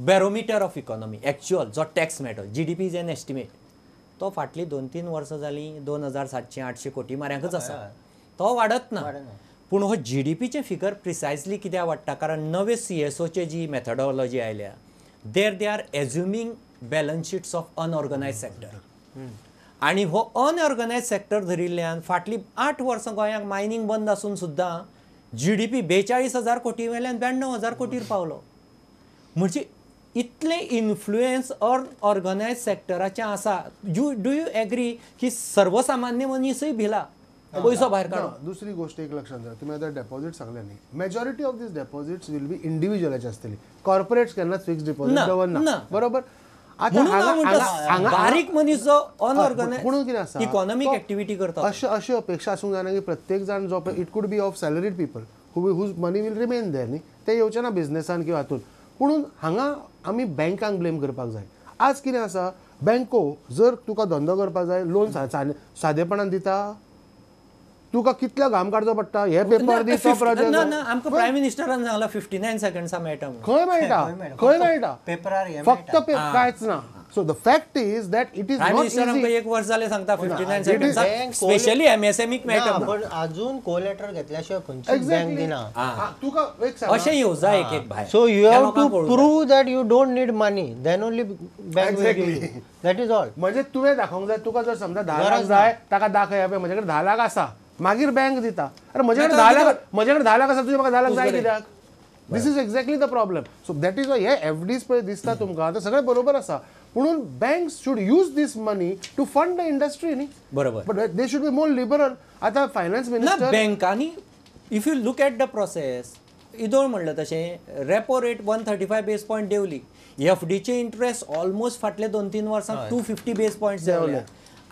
barometer of economy, actual जो tax मेळटो, GDP is an estimate, तो फाटलीं 2-3 वर्सां जालीं 2700-800 कोटी म्हऱ्यांकच आसा, तो वाडत ना. पूण हो जीडीपीचें फिगर प्रिसायजली कित्याक वाडटा, कारण नवे सीएसओचे जी मेथडॉलॉजी आयल्या there they are assuming balance sheets of unorganised sector. आनी हो अनऑर्गनायज सेक्टर धरिल्ल्यान फाटलीं 8 वर्सां गोंयांक मायनींग बंद आसून सुद्दां जीडीपी 42,000 कोटी वेल्यान 92,000 कोटीर पावलो. म्हणजे इतलें इन्फ्लुएन्स ऑर्गनायज सेक्टराचें आसा. You do you agree की सर्वसामान्य मनीसय भिला पयसो भायर काडून?
दुसरी गोष्ट एक लक्षात धरा, तुम्ही आता डिपॉझिट सांगले न्ही, majority of these deposits will be इंडिव्हिज्युअलाचे आसतली, कॉर्पोरेट्स केन्नाच फिक्स डिपॉझिट दवरना, बरोबर?
आतां बारीक मनीस जो अनऑर्गनायज इकॉनॉमीक एक्टिविटी करता,
अशी अशी अपेक्षा आसूंक जायना की प्रत्येक जाण जो it could be of salaried people whose money will remain there न्ही, ते येवचे ना बिझनेसान किंवा हातून. पुणून हांगा आमी बँकांक ब्लेम करपाक जाय. आज कितें आसा, बँको जर तुका धंदो करपाक जाय लोन सादेपणान दिता, तुका कितलो घाम काडचो पडटा, हे पेपर दी तो प्रोजेक्ट.
ना ना, आमकां प्रायम मिनिस्टरान सांगला 59 सेकंड्सा मेळटा.
खंय मेळटा, खंय मेळटा,
पेपरार
फक्त कांयच ना. So the fact is that it is
not easy. आमकां एक वर्स जालें सांगता 59 सेकंड्सा, स्पेशली एमएसएमईक मेळटा.
पण अजून कोलेटर घेतल्या शिवाय खंयचीच बँक दिना
तुका. एक
अशें येवं जाय एक एक भायर.
So you have to prove that you don't need money, then only bank will give you, that is all.
म्हणजे तुवें दाखोवंक जाय, तुका जर समजा 10 लाख जाय, ताका दाखय पळय म्हजे कडेन 10 लाख आसा, मागीर बँक दिता. अरे म्हजे कडेन 10 लाख, म्हजे कडेन 10 लाख आसा, तुजे म्हाका 10 लाख जाय कित्याक? This is exactly the problem. So that is why हे एफडीज पळय दिसता तुमकां आतां सगळें बरोबर आसा, पुणून banks should use this money to fund the industry न्ही,
बरोबर?
But they should be more liberal. आतां फायनान्स मिनिस्टर
बँकांनी if you look at the process, इदोळ म्हणलें तशें रेपो रेट 135 बेस पॉयंट देंवली, एफडीचे इंट्रस्ट ऑलमोस्ट फाटले 2-3 वर्सां 250 बेस पॉयंट्स देंवले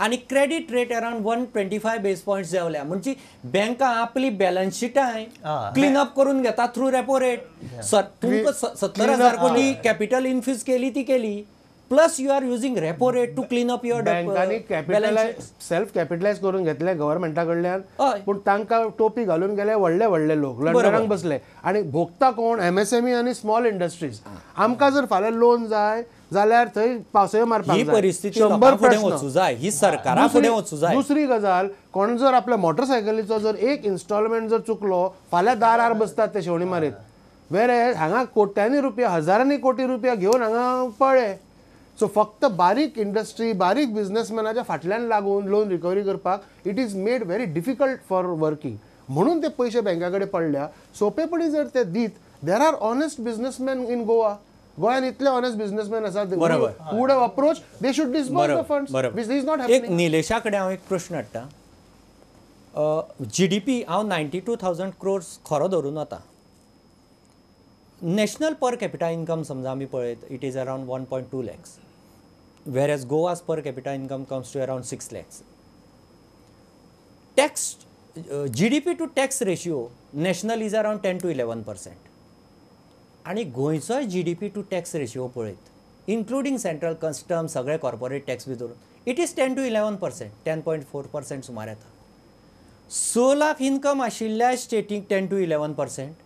आनी क्रेडीट रेट अरावंड 125 बेस points देंवल्या. म्हणजे बँकां आपली बॅलन्स शिटां क्लीन अप करून घेता थ्रू रेपो रेट. तुमकां 70,000 कोटी कॅपिटल इन्फ्यूज केली ती केली, plus you are using repo rate to clean up your
बँकांनी कॅपिटलायज सेल्फ कॅपिटलायज करून घेतले गव्हर्मेंटा कडल्यान, पूण तांकां टोपी घालून गेले व्हडले व्हडले लोक लंडनाक बसले आनी भोगता कोण? एमएसएमई आनी स्मॉल इंडस्ट्रीज. आमकां जर फाल्यां लोन जाय जाल्यार थंय पावसय मारपाक
ही परिस्थिती 100 फुडें वचूं जाय, ही सरकारा फुडें वचूं जाय.
दुसरी गजाल, कोण जर आपल्या मोटरसायकलीचो जर एक इन्स्टॉलमेंट जर चुकलो फाल्यां दारार बसतात ते शेवणी मारीत. वेरे हांगा कोट्यांनी रुपया, हजारांनी कोटी रुपया घेवन हांगा पळ्ळे. सो फक्त बारीक इंडस्ट्री, बारीक बिझनेसमॅनाच्या फाटल्यान लागून लोन रिकवरी करपाक it is made very difficult for working. म्हणून ते पयशे बँका कडेन पडल्या. सोंपेपणी जर ते दीत, there are honest businessman in Goa. गोंयांत इतले ऑनेस्ट बिझनेसमॅन आसात, who would have approach, they should disburse the funds, which is not happening.
एक निलेशा कडेन हांव एक प्रश्न हाडटा. जीडीपी हांव 92,000 क्रोर्स खरो धरून वता. नॅशनल पर कॅपिटा इन्कम समजा आमी पळयत, it is around 1.2 lakhs, whereas Goa's per capita income comes to around 6 lakhs. Tax, GDP to tax ratio national is around 10 to 11%. आनी गोंयचोय GDP to tax ratio पळयत, including central custom सगळे corporate tax बी धरून, it is 10 to 11%, 10.4% सुमार येता. 6 lakh income आशिल्ल्या static 10 to 11%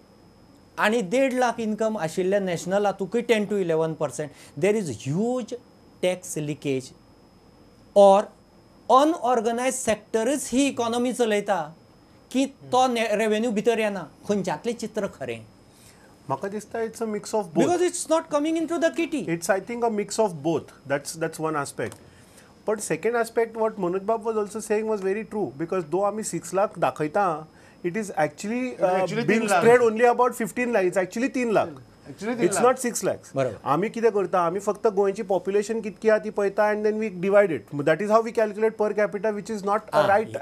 आनी 1.5 lakh income आशिल्ल्या national हातूंकय 10 to 11%. There is huge tax leakage or unorganised सेक्टरच he economy चलयता. की तो रेवेन्यू भितर येना. खंयच्यातलें चित्र खरें?
म्हाका दिसता it's a mix of both,
because it's not coming into the kitty.
It's I think a mix of both. That's one aspect. But second aspect, what Manoj Bab was also saying was very true, because though आमी 6 lakh दाखयता, it is actually being spread only about 15 lakh. It's actually 3 lakh. It's not 6 lakhs. आमी कितें करता, आमी फक्त गोंयची population कितकी आहा ती पळयता and then we divide it. That is how we calculate per capita, which is not a right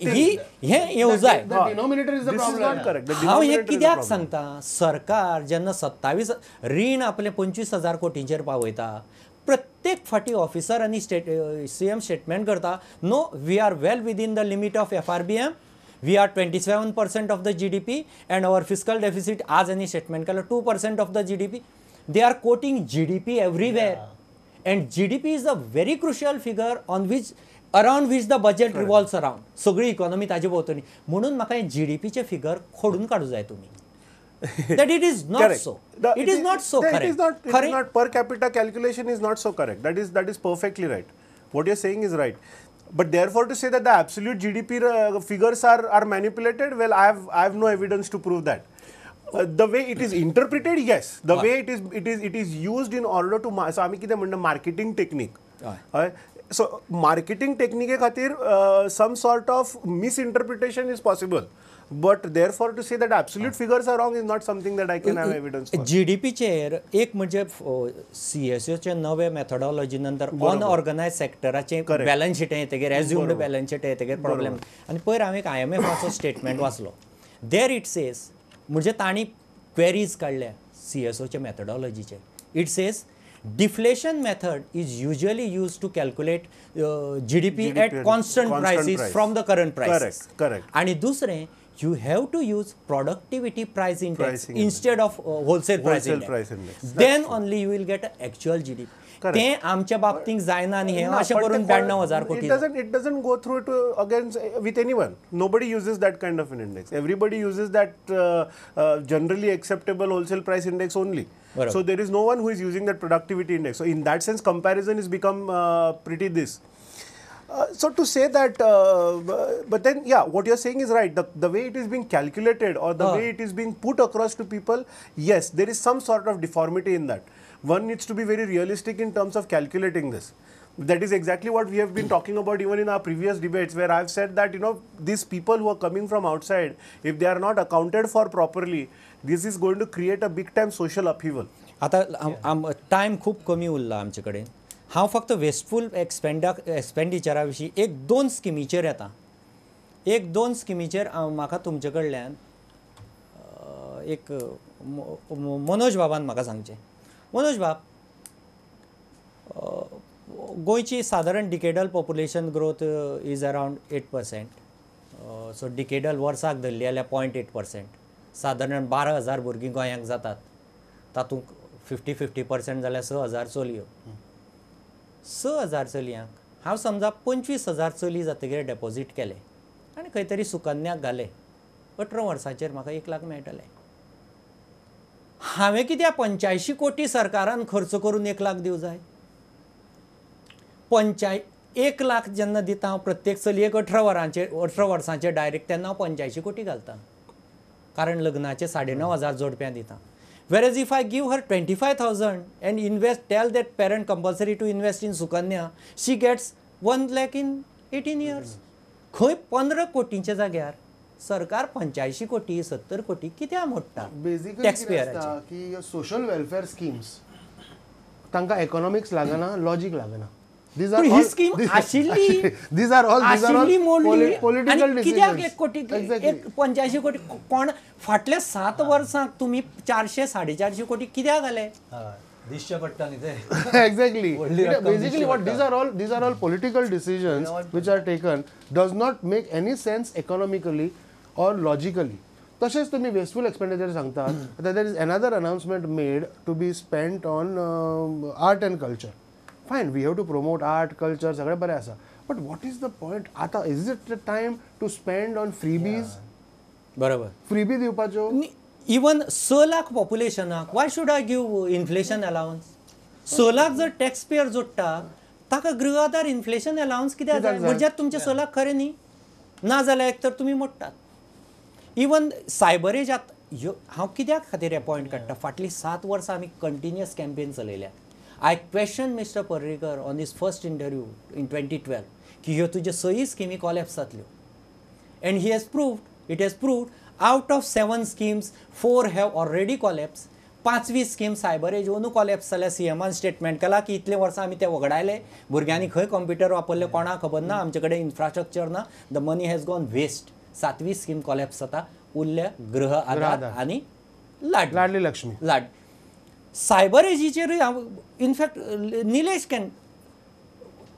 thing.
हें येवं जाय.
Denominator is the problem.
This is not correct.
हांव हें कित्याक सांगता, सरकार जेन्ना 27 रीण आपलें 25,000 कोटींचेर पावयता, प्रत्येक फाटी ऑफिसर आनी स्टेट सीएम स्टेटमेंट करता, no we are well within the limit of FRBM, we are 27% of the GDP and our fiscal deficit, आज आनी स्टेटमेंट केलं 2% of the GDP. They are quoting GDP everywhere and GDP is a very crucial figure on which around which the budget revolves around. सगळी economy ताजे भोंवतणी. म्हणून म्हाका हें जीडीपीचें figure खोडून काडूं जाय तुमी. That it is not
correct.
So. It is not so correct.
It is not, it is not per capita calculation is not so correct. That is perfectly right. What you are saying is right. But therefore to say that the absolute GDP figures are manipulated, well, I have no evidence to prove that. The way it is interpreted, yes. The way it is used in order to, so आमी कितें म्हणटा marketing technique. So marketing technique खातीर some sort of misinterpretation is possible. But therefore to say that absolute figures are wrong is not something that I can have evidence for.
GDP चेर एक म्हणजे सीएसओचे नवे methodology नंतर अनऑर्गनायज सेक्टराचे balance sheet येतकीर, assumed balance sheet येतकीर problem. आनी पयर हांवें एक IMFाचो स्टेटमेंट वाचलो, there it says, म्हणजे तांणी क्वेरीज काडल्या सीएसओचे मेथडॉलॉजीचे. It says deflation method is usually used to calculate GDP at constant prices from the current prices.
Correct, correct.
आणि दुसरें, you have to use productivity price index instead of wholesale price index. Then only you will get actual GDP. ते आमच्या बाबतीत जायना न्ही, अशें करून 92,000 कोटी.
It doesn't go through to against with anyone. Nobody uses that kind of an index. Everybody uses that generally acceptable wholesale price index only. So there is no one who is using that productivity index. So in that sense, comparison has become pretty this. So to say that, but then yeah, what you are saying is right. The way it is being calculated or the way it is being put across to people, yes, there is some sort of deformity in that. One needs to be very realistic in terms of calculating this. That is exactly what we have been talking about even in our previous debates, where I have said that, you know, these people who are coming from outside, if they are not accounted for properly, this is going to create a big time social upheaval.
आता time खूब कमी उरला आमचे कडेन. हांव फक्त wasteful एक्सपेंडिचरा विशीं एक दोन स्किमीचेर येता. एक दोन स्किमीचेर म्हाका तुमचे कडल्यान एक मनोज बाबान म्हाका सांगचें. मनोज बाब, गोंयची सादारण decadal population growth is around 8%. So decadal वर्साक धरली जाल्यार 0.8%. सादारण 12,000 भुरगीं गोंयांक जातात, तातूंत 50-50% जाल्यार 6,000 चलयो. 6,000 चलयांक हांव समजा 25,000 चली जातकीर डेपोजीट केले आनी खंय तरी सुकन्याक घाले, 18 वर्सांचेर म्हाका 1 लाख मेळटले. हांवें कित्याक 85 कोटी सरकारान खर्च करून 1 लाख दिवं जाय? 1 लाख जेन्ना दिता हांव प्रत्येक चलयेक 18 वर्सांचेर डायरेक्ट, तेन्ना हांव 85 कोटी घालता, कारण लग्नाचे 9,500 जोडप्यां दिता. Whereas if I give her 25,000 and invest, tell that parent compulsory to invest in Sukanya, she gets 1 lakh in 18 years. खंय 15 कोटींच्या जाग्यार सरकार 85 कोटी 70 कोटी कित्याक मोडटा?
बेसिकली की सोशल वेलफेअर स्किम्स तांकां इकॉनॉमिक्स लागना, लॉजीक लागना.
ही स्कीम आशिल्ली,
these are all political decisions.
कित्याक 1 कोटी 85 कोटी कोण फाटल्या 7 वर्सांक तुमी 400 450 कोटी कित्याक घाले?
दिसचे पडटा न्ही ते.
Exactly. Basically what these are all political decisions which are taken does not make any sense economically or logically. तशेंच तुमी वेस्टफूल एक्सपेंडिचर सांगतात. There is another announcement made to be spent on art and culture. Fine, we have to promote art, culture, सगळें बरें आसा, but what is the point आतां? Is it the time to spend on freebies?
बरोबर,
freebie दिवपाच्यो.
Even 6 lakh पॉप्युलेशनाक why should I give inflation allowance? 6 lakh जर tax payer जोडटा ताका गृह आधार इन्फ्लेशन अलावन्स कित्याक जाय? म्हणजे तुमचे 6 लाख खरें न्ही, ना जाल्यार एक तर तुमी मोडटात. इवन सायबरेज आतां ह्यो हांव कित्याक खातीर हे पॉयंट काडटा, फाटलीं 7 वर्सां आमी कंटिन्युअस कॅम्पेन चलयल्यात. I question mister Parrikar on his first interview in 2012 की ह्यो तुज्यो सयी स्किमी कॉलॅप्स जातल्यो. And he has proved, it has proved out of 7 schemes 4 have already collapse. 5वी scheme cyber as अंदू कॉलॅप्स जाल्या. सीएमान स्टेटमेंट केला की इतले वर्सां आमी ते वगडायले, भुरग्यांनी खंय कंप्युटर वापरले कोणाक खबर ना, आमचे कडेन इन्फ्रास्ट्रक्चर ना, the money has gone waste. 7वी scheme collapse जाता, उरल्या गृह आधार आनी लाडली लक्ष्मी. लाड सायबर एजीचेरूय हांव इनफॅक्ट निलेश can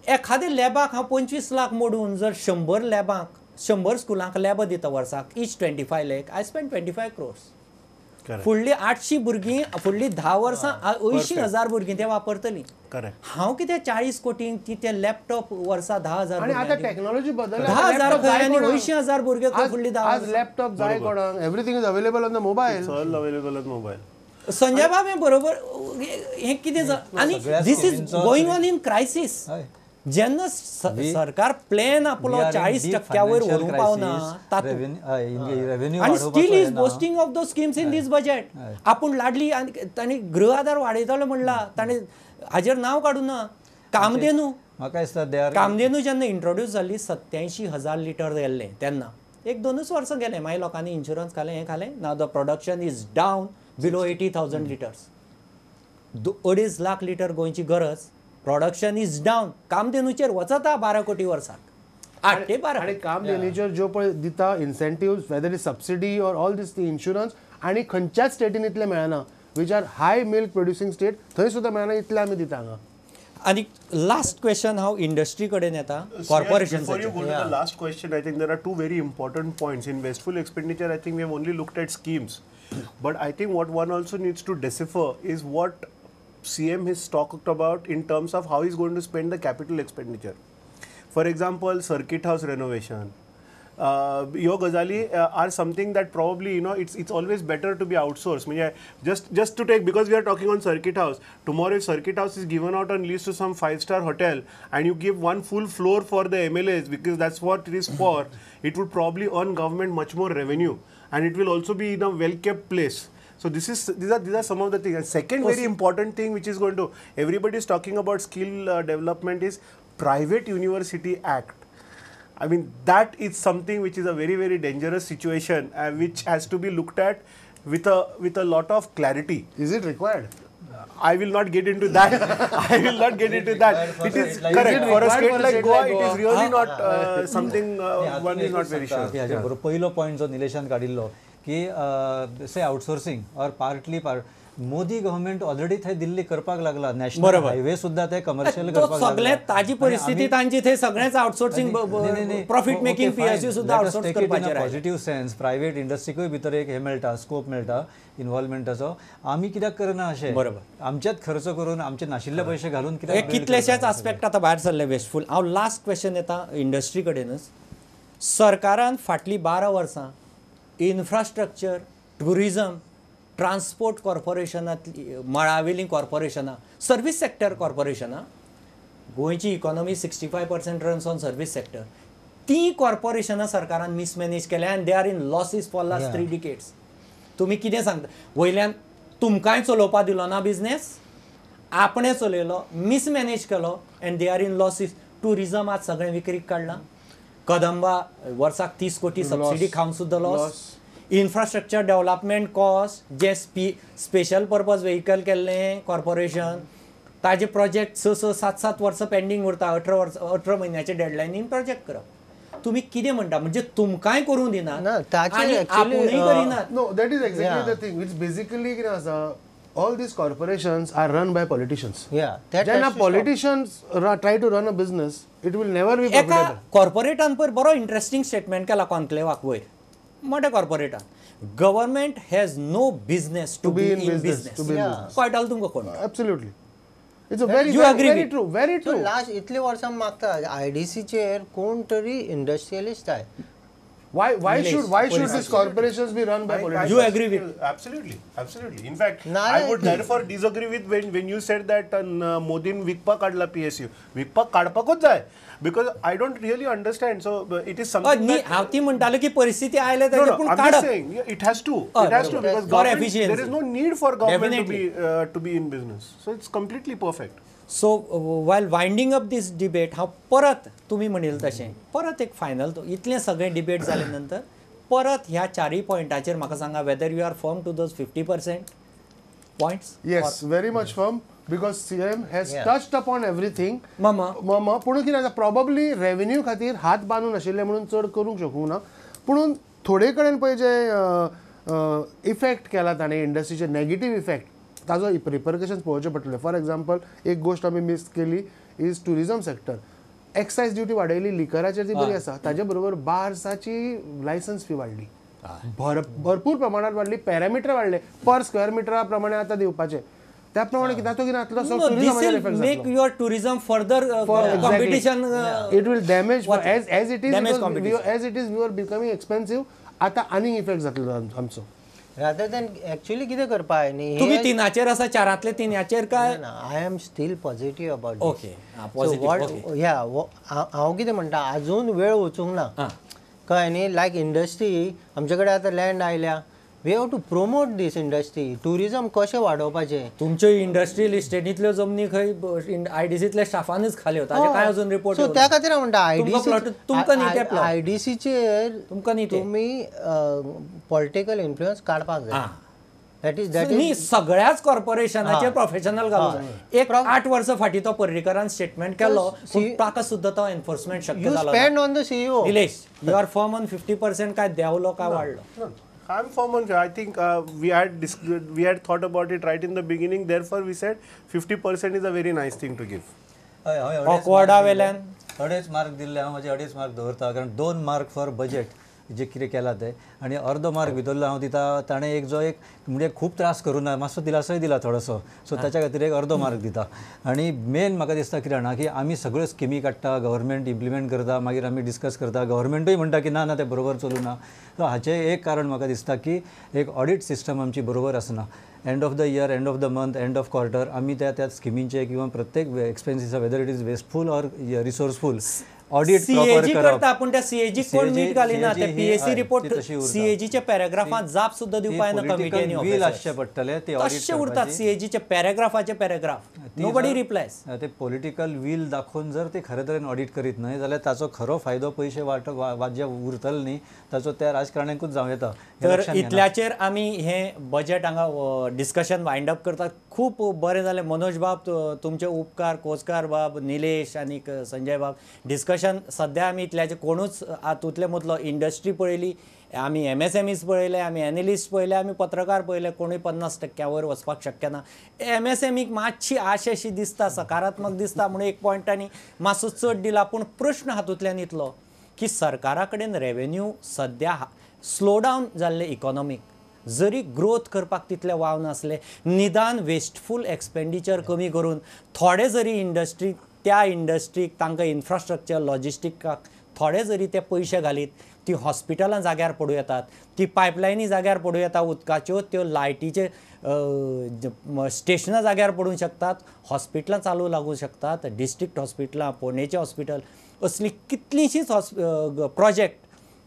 एखाद्या लॅबाक हांव 25 लाख मोडून जर 100 लॅबांक 100 स्कुलांक लॅबां दिता वर्साक, each 25 lakh, I spend 25 crores. फुडली 800 भुरगीं फुडली 10 वर्सां 80,000 भुरगीं ते वापरतलीं. हांव कितें 40 कोटींक ती ते लॅपटॉप वर्सा 10,000
आनी आतां टॅक्नॉलॉजी बदलल्या,
10,000 खंय आनी 80,000 भुरगे खंय फुडली 10
आज लॅपटॉप जाय कोणाक, everything is available on the mobile,
all available on mobile.
Sanjay बाब हें बरोबर हें कितें आनी this is going on in crisis. जेन्ना सरकार प्लॅन आपलो 40% वयर व्हरूंक पावना तातूंत, आनी still is boasting of those schemes in this budget. आपूण लाडली आनी तांणी गृह आधार वाडयतलो म्हणला, ताणें हाजेर नांव काडूं ना. कामधेनू,
म्हाका दिसता
कामधेनू जेन्ना इंट्रोड्यूस जाल्ली 87,000 लिटर गेल्लें तेन्ना, 1-2 वर्सां गेलें, मागीर लोकांनी इन्शुरन्स घालें, हें घालें. Now the production is down below 80,000 litres. 2.5 lakh litre गोंयची गरज, प्रोडक्शन is down. कामधेनूचेर वचता 12 कोटी वर्साक, 8 ते 12.
आनी कामधेनूचेर ज्यो पळय दिता incentives, whether is subsidy or all this insurance, आनी खंयच्याच स्टेटीन इतलें मेळना, which are high milk producing state, थंय सुद्दां मेळना इतलें आमी दिता हांगा.
आनी लास्ट क्वेश्चन हांव इंडस्ट्री कडेन येता, corporation.
Before you go to the last question, I think there are 2 very important points. In wasteful expenditure, I think we have only looked at schemes. But I think what one also needs to decipher is what CM has talked about in terms of how he's going to spend the capital expenditure. For example, circuit house renovation. Your gazali are something that probably, you know, it's always better to be outsourced. I mean, just to take, because we are talking on circuit house, tomorrow if circuit house is given out on lease to some 5-star hotel and you give one full floor for the MLAs, because that's what it is for, it would probably earn government much more revenue, and it will also be in a well-kept place. So these are some of the things. And second very important thing which is going to, everybody is talking about skill development, is Private University Act. I mean, that is something which is a very, very dangerous situation, which has to be looked at with a lot of clarity.
Is it required?
I will not get into that. I will not get into that. It is correct. For a state like Goa, it is really not something one is not very sure.
पहिलो point जो निलेशान काडिल्लो की say outsourcing or partly part, Modi government already थंय दिल्ली करपाक लागला, national highway सुद्धा ते commercial करपाक
लागले. ताजी परिस्थिती तांची थंय सगळेच आउटसोर्सिंग, प्रॉफिट मेकिंग पीएसयू सुद्धा आउटसोर्स करपाचें.
पॉझिटिव्ह सेन्स प्रायव्हेट इंडस्ट्रीकूय भितर एक हे मेळटा, स्कोप मेळटा इन्वॉल्वमेंटाचो. आमी कित्याक करना अशें?
बरोबर,
आमच्याच खर्च करून आमचे नाशिल्ले पयशे घालून कित्याक?
कितलेशेच आस्पेक्ट आतां भायर सरले वेस्टफूल. हांव लास्ट क्वेश्चन येता इंडस्ट्री कडेनच. सरकारान फाटलीं 12 वर्सां इन्फ्रास्ट्रक्चर, ट्युरिजम, ट्रान्सपोर्ट कॉर्पोरेशनांतली मळावेलीं कॉर्पोरेशनां, सर्वीस सेक्टर कॉर्पोरेशनां, गोंयची economy 65% runs on service sector, तीं कॉर्पोरेशनां सरकारान मिसमॅनेज केल्या आनी they are in losses for last 3 decades. तुमी कितें सांगता? वयल्यान तुमकांय चलोवपा दिलो ना बिजनेस, आपणें चलयलो, मिसमॅनेज केलो and they are in losses. Tourism आज सगळें विक्रीक काडलां, कदंबा वर्साक 30 कोटी सबसिडी खावन सुद्दां लॉस. इन्फ्रास्ट्रक्चर डेव्हलपमेंट कॉस्ट जे स्पेशल पर्पज व्हेकल केल्लें कॉर्पोरेशन, ताजे प्रोजेक्ट 6 6 7 7 वर्सां पेंडींग उरता. 18 म्हयन्याचे डेडलायनीन प्रोजेक्ट करप. तुमी कितें म्हणटा? म्हणजे तुमकांय करूं दिना आनी आपुणूय करिनात.
No, that is exactly the thing. It's basically कितें आसा, all these corporations are run by politicians.
Yeah,
जेन्ना politicians try to run a business, it will never be profitable.
एका कॉर्पोरेटान पयर बरो इंट्रस्टिंग स्टेटमेंट केला कॉन्क्लेवाक वयर, मोठ्या कॉर्पोरेटान, government has no business to be in business. कळटालो तुमकां कोण?
Absolutely, it's a very very true, very true.
Last इतले वर्सां मागता आयडीसीचेर कोण तरी इंडस्ट्रियलिस्ट जाय,
Why should these corporations be run by politicians?
You agree with?
Absolutely, absolutely. In fact, I would therefore disagree with when you said that Modin विकपाक काडला PSU. विकपाक काडपाकूच जाय, because I don't really understand. So it is something.
हांव ती म्हणटालो की परिस्थिती आयल्या ताजेर पूण काडप.
It has to. It has to because government, there is no need for government to be in business. So it's completely perfect.
So while winding up this debate हांव परत तुमी म्हणिल्लें तशें परत एक फायनल इतलें सगळें डिबेट जाले नंतर परत ह्या चारय पॉयंटाचेर म्हाका सांगा whether you are firm to those 50% points.
Yes, very much firm because CM has touched upon everything. मामा पूण कितें आसा प्रॉबब्ली रेवेन्यू खातीर हात बांदून आशिल्ले म्हणून चड करूंक शकूंक ना, पूण थोडे कडेन पळय जे इफेक्ट केला ताणें इंडस्ट्रीचे नेगेटीव इफेक्ट ताजो रिपरकशन्स पळोवचे पडटले. फॉर एग्जाम्पल एक गोश्ट आमी मीस केली is tourism sector. Excise duty वाडयली लिकराचेर ती बरी आसा, ताजे बरोबर बार्साची लायसन्स फी वाडली, भरपूर प्रमाणात वाडली, पॅरामिटर वाडले पर स्क्वेअर मिटरा प्रमाणे आतां दिवपाचे, त्या प्रमाणे कितें जातो कितें जातलो.
Make your tourism further competition,
it will damage as it is, as it is we are becoming expensive. आतां आनीक इफेक्ट जातलो आमचो.
रादर दॅन एक्चुअली कितें करपा न्ही,
तुमी तिनाचेर आसा, चारांतले तिनाचेर काय?
I am still positive about.
Okay, positive.
या हांव कितें म्हणटा, आजून वेळ वचूंक ना, कळ्ळें न्ही. लायक इंडस्ट्री आमचे कडेन आतां लँड आयल्या, we have to promote this industry. Tourism कशें वाडोवपाचें?
तुमच्यो इंडस्ट्रियल इस्टेटींतल्यो जमनी खंय आयडीसींतल्या स्टाफानूच खाल्यो, ताचे काय अजून रिपोर्ट?
सो त्या खातीर हांव म्हणटा आयडीसी, आयडीसीचेर
तुमकां न्ही
तुमी पॉलिटिकल इन्फ्लुयन्स काडपाक जाय. That is that
न्ही सगळ्याच कॉर्पोरेशनाचेर प्रोफेशनल घालूं. एक 8 वर्सां फाटीं तो पर्रीकरान स्टेटमेंट केलो, पूण ताका सुद्दां तो एनफोर्समेंट शक्य जालो.
You spend on the CEO.
Nilesh, you are firm on 50% काय देंवलो काय वाडलो?
I'm firm on. I think we had thought about it right in the beginning. Therefore, we said 50% is a very nice thing to give.
Awkward वेल्यान
अडेच mark दिल्ले हांव, म्हजे अडेच mark दवरता, कारण 2 मार्क फॉर बजेट जे कितें केलां तें, आनी अर्दो मार्क भितरलो हांव दिता ताणें एक जो एक म्हणजे खूब त्रास करूं ना, मातसो दिलासोय दिला थोडोसो, सो ताच्या खातीर एक अर्दो मार्क दिता. आनी मेन म्हाका दिसता कितें जाणा की आमी सगळ्यो स्किमी काडटा, गव्हर्मेंट इम्प्लिमेंट करता, मागीर आमी डिस्कस करता, गव्हर्मेंटूय म्हणटा की ना ना तें बरोबर चलूं ना. सो हाचें एक कारण म्हाका दिसता की एक ऑडिट सिस्टम आमची बरोबर आसना. End of the year, end of the month, end of quarter आमी त्या त्या स्किमींचे किंवा प्रत्येक expenses whether it is wasteful or resourceful audit proper
CAG करता, पूण त्या सीएजी कोण मीट घालिना, ते पीएसी रिपोर्ट सीएजीच्या पॅराग्राफांत जाप सुद्दां दिवपा येना कमिटींनी.
व्हील आसचें पडटलें, ते ऑडिट
तशें उरतात सीएजीचे पॅराग्राफाचे पॅराग्राफ, नोबडी रिप्लायज.
ते पॉलिटिकल व्हील दाखोवन जर ते खरे तरेन ऑडिट करीत न्हय जाल्यार ताचो खरो फायदो पयशे वाट जे उरतले न्ही ताचो त्या राजकारण्यांकूच जावं येता.
तर इतल्याचेर आमी हें बजेट हांगा डिस्कशन वायंड अप करतात. खूब बरें जालें मनोज बाब, तुमचे उपकार, कोचकार बाब, निलेश आनी संजय बाब. डिस्कशन सद्या आमी इतल्याचे कोणूच हातूंतले मदलो इंडस्ट्री पळयली, आमी एमएसएमईज पळयले, आमी एनलिस्ट पळयले, आमी पत्रकार पळयले, कोणूय 50% वयर वचपाक शक्य ना. एमएसएमईक मातशी आश अशी दिसता, सकारात्मक दिसता म्हणून एक पॉयंटांनी मातसो चड दिला, पूण प्रश्न हातूंतल्यान इतलो की सरकारा कडेन रेवेन्यू सद्या स्लो डावन जाल्ले इकॉनॉमीक जरी ग्रोथ करपाक तितले वाव नासले, निदान वेस्टफूल एक्सपेंडिचर कमी करून थोडे जरी इंडस्ट्री, त्या इंडस्ट्रीक तांकां इन्फ्रास्ट्रक्चर लॉजिस्टिकाक थोडे जरी ते पयशे घालीत, ती हॉस्पिटलां जाग्यार पडूं येतात, ती पायपलायनी जाग्यार पडूं येता उदकाच्यो, त्यो लायटीचे स्टेशनां जाग्यार पडूंक शकतात, हॉस्पिटलां चालू लागूं शकतात, डिस्ट्रिक्ट हॉस्पिटलां, फोंडेचें हॉस्पिटल, असलीं कितलींशींच प्रोजेक्ट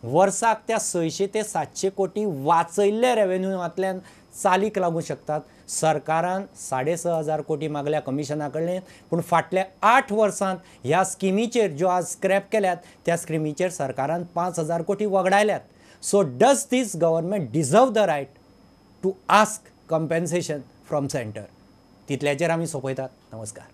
वर्साक त्या 600 ते 700 कोटी वाचयल्ल्या रेवेन्यूंतल्यान चालीक लागूं शकतात. सरकारान 6,500 कोटी मागल्या कमिशना कडल्यान, पूण फाटल्या 8 वर्सांत ह्या स्किमीचेर ज्यो आज स्क्रॅप केल्यात त्या स्किमीचेर सरकारान 5,000 कोटी वगडायल्यात. So does this government deserve the right to ask compensation from centre? तितल्याचेर आमी सोंपयतात. नमस्कार.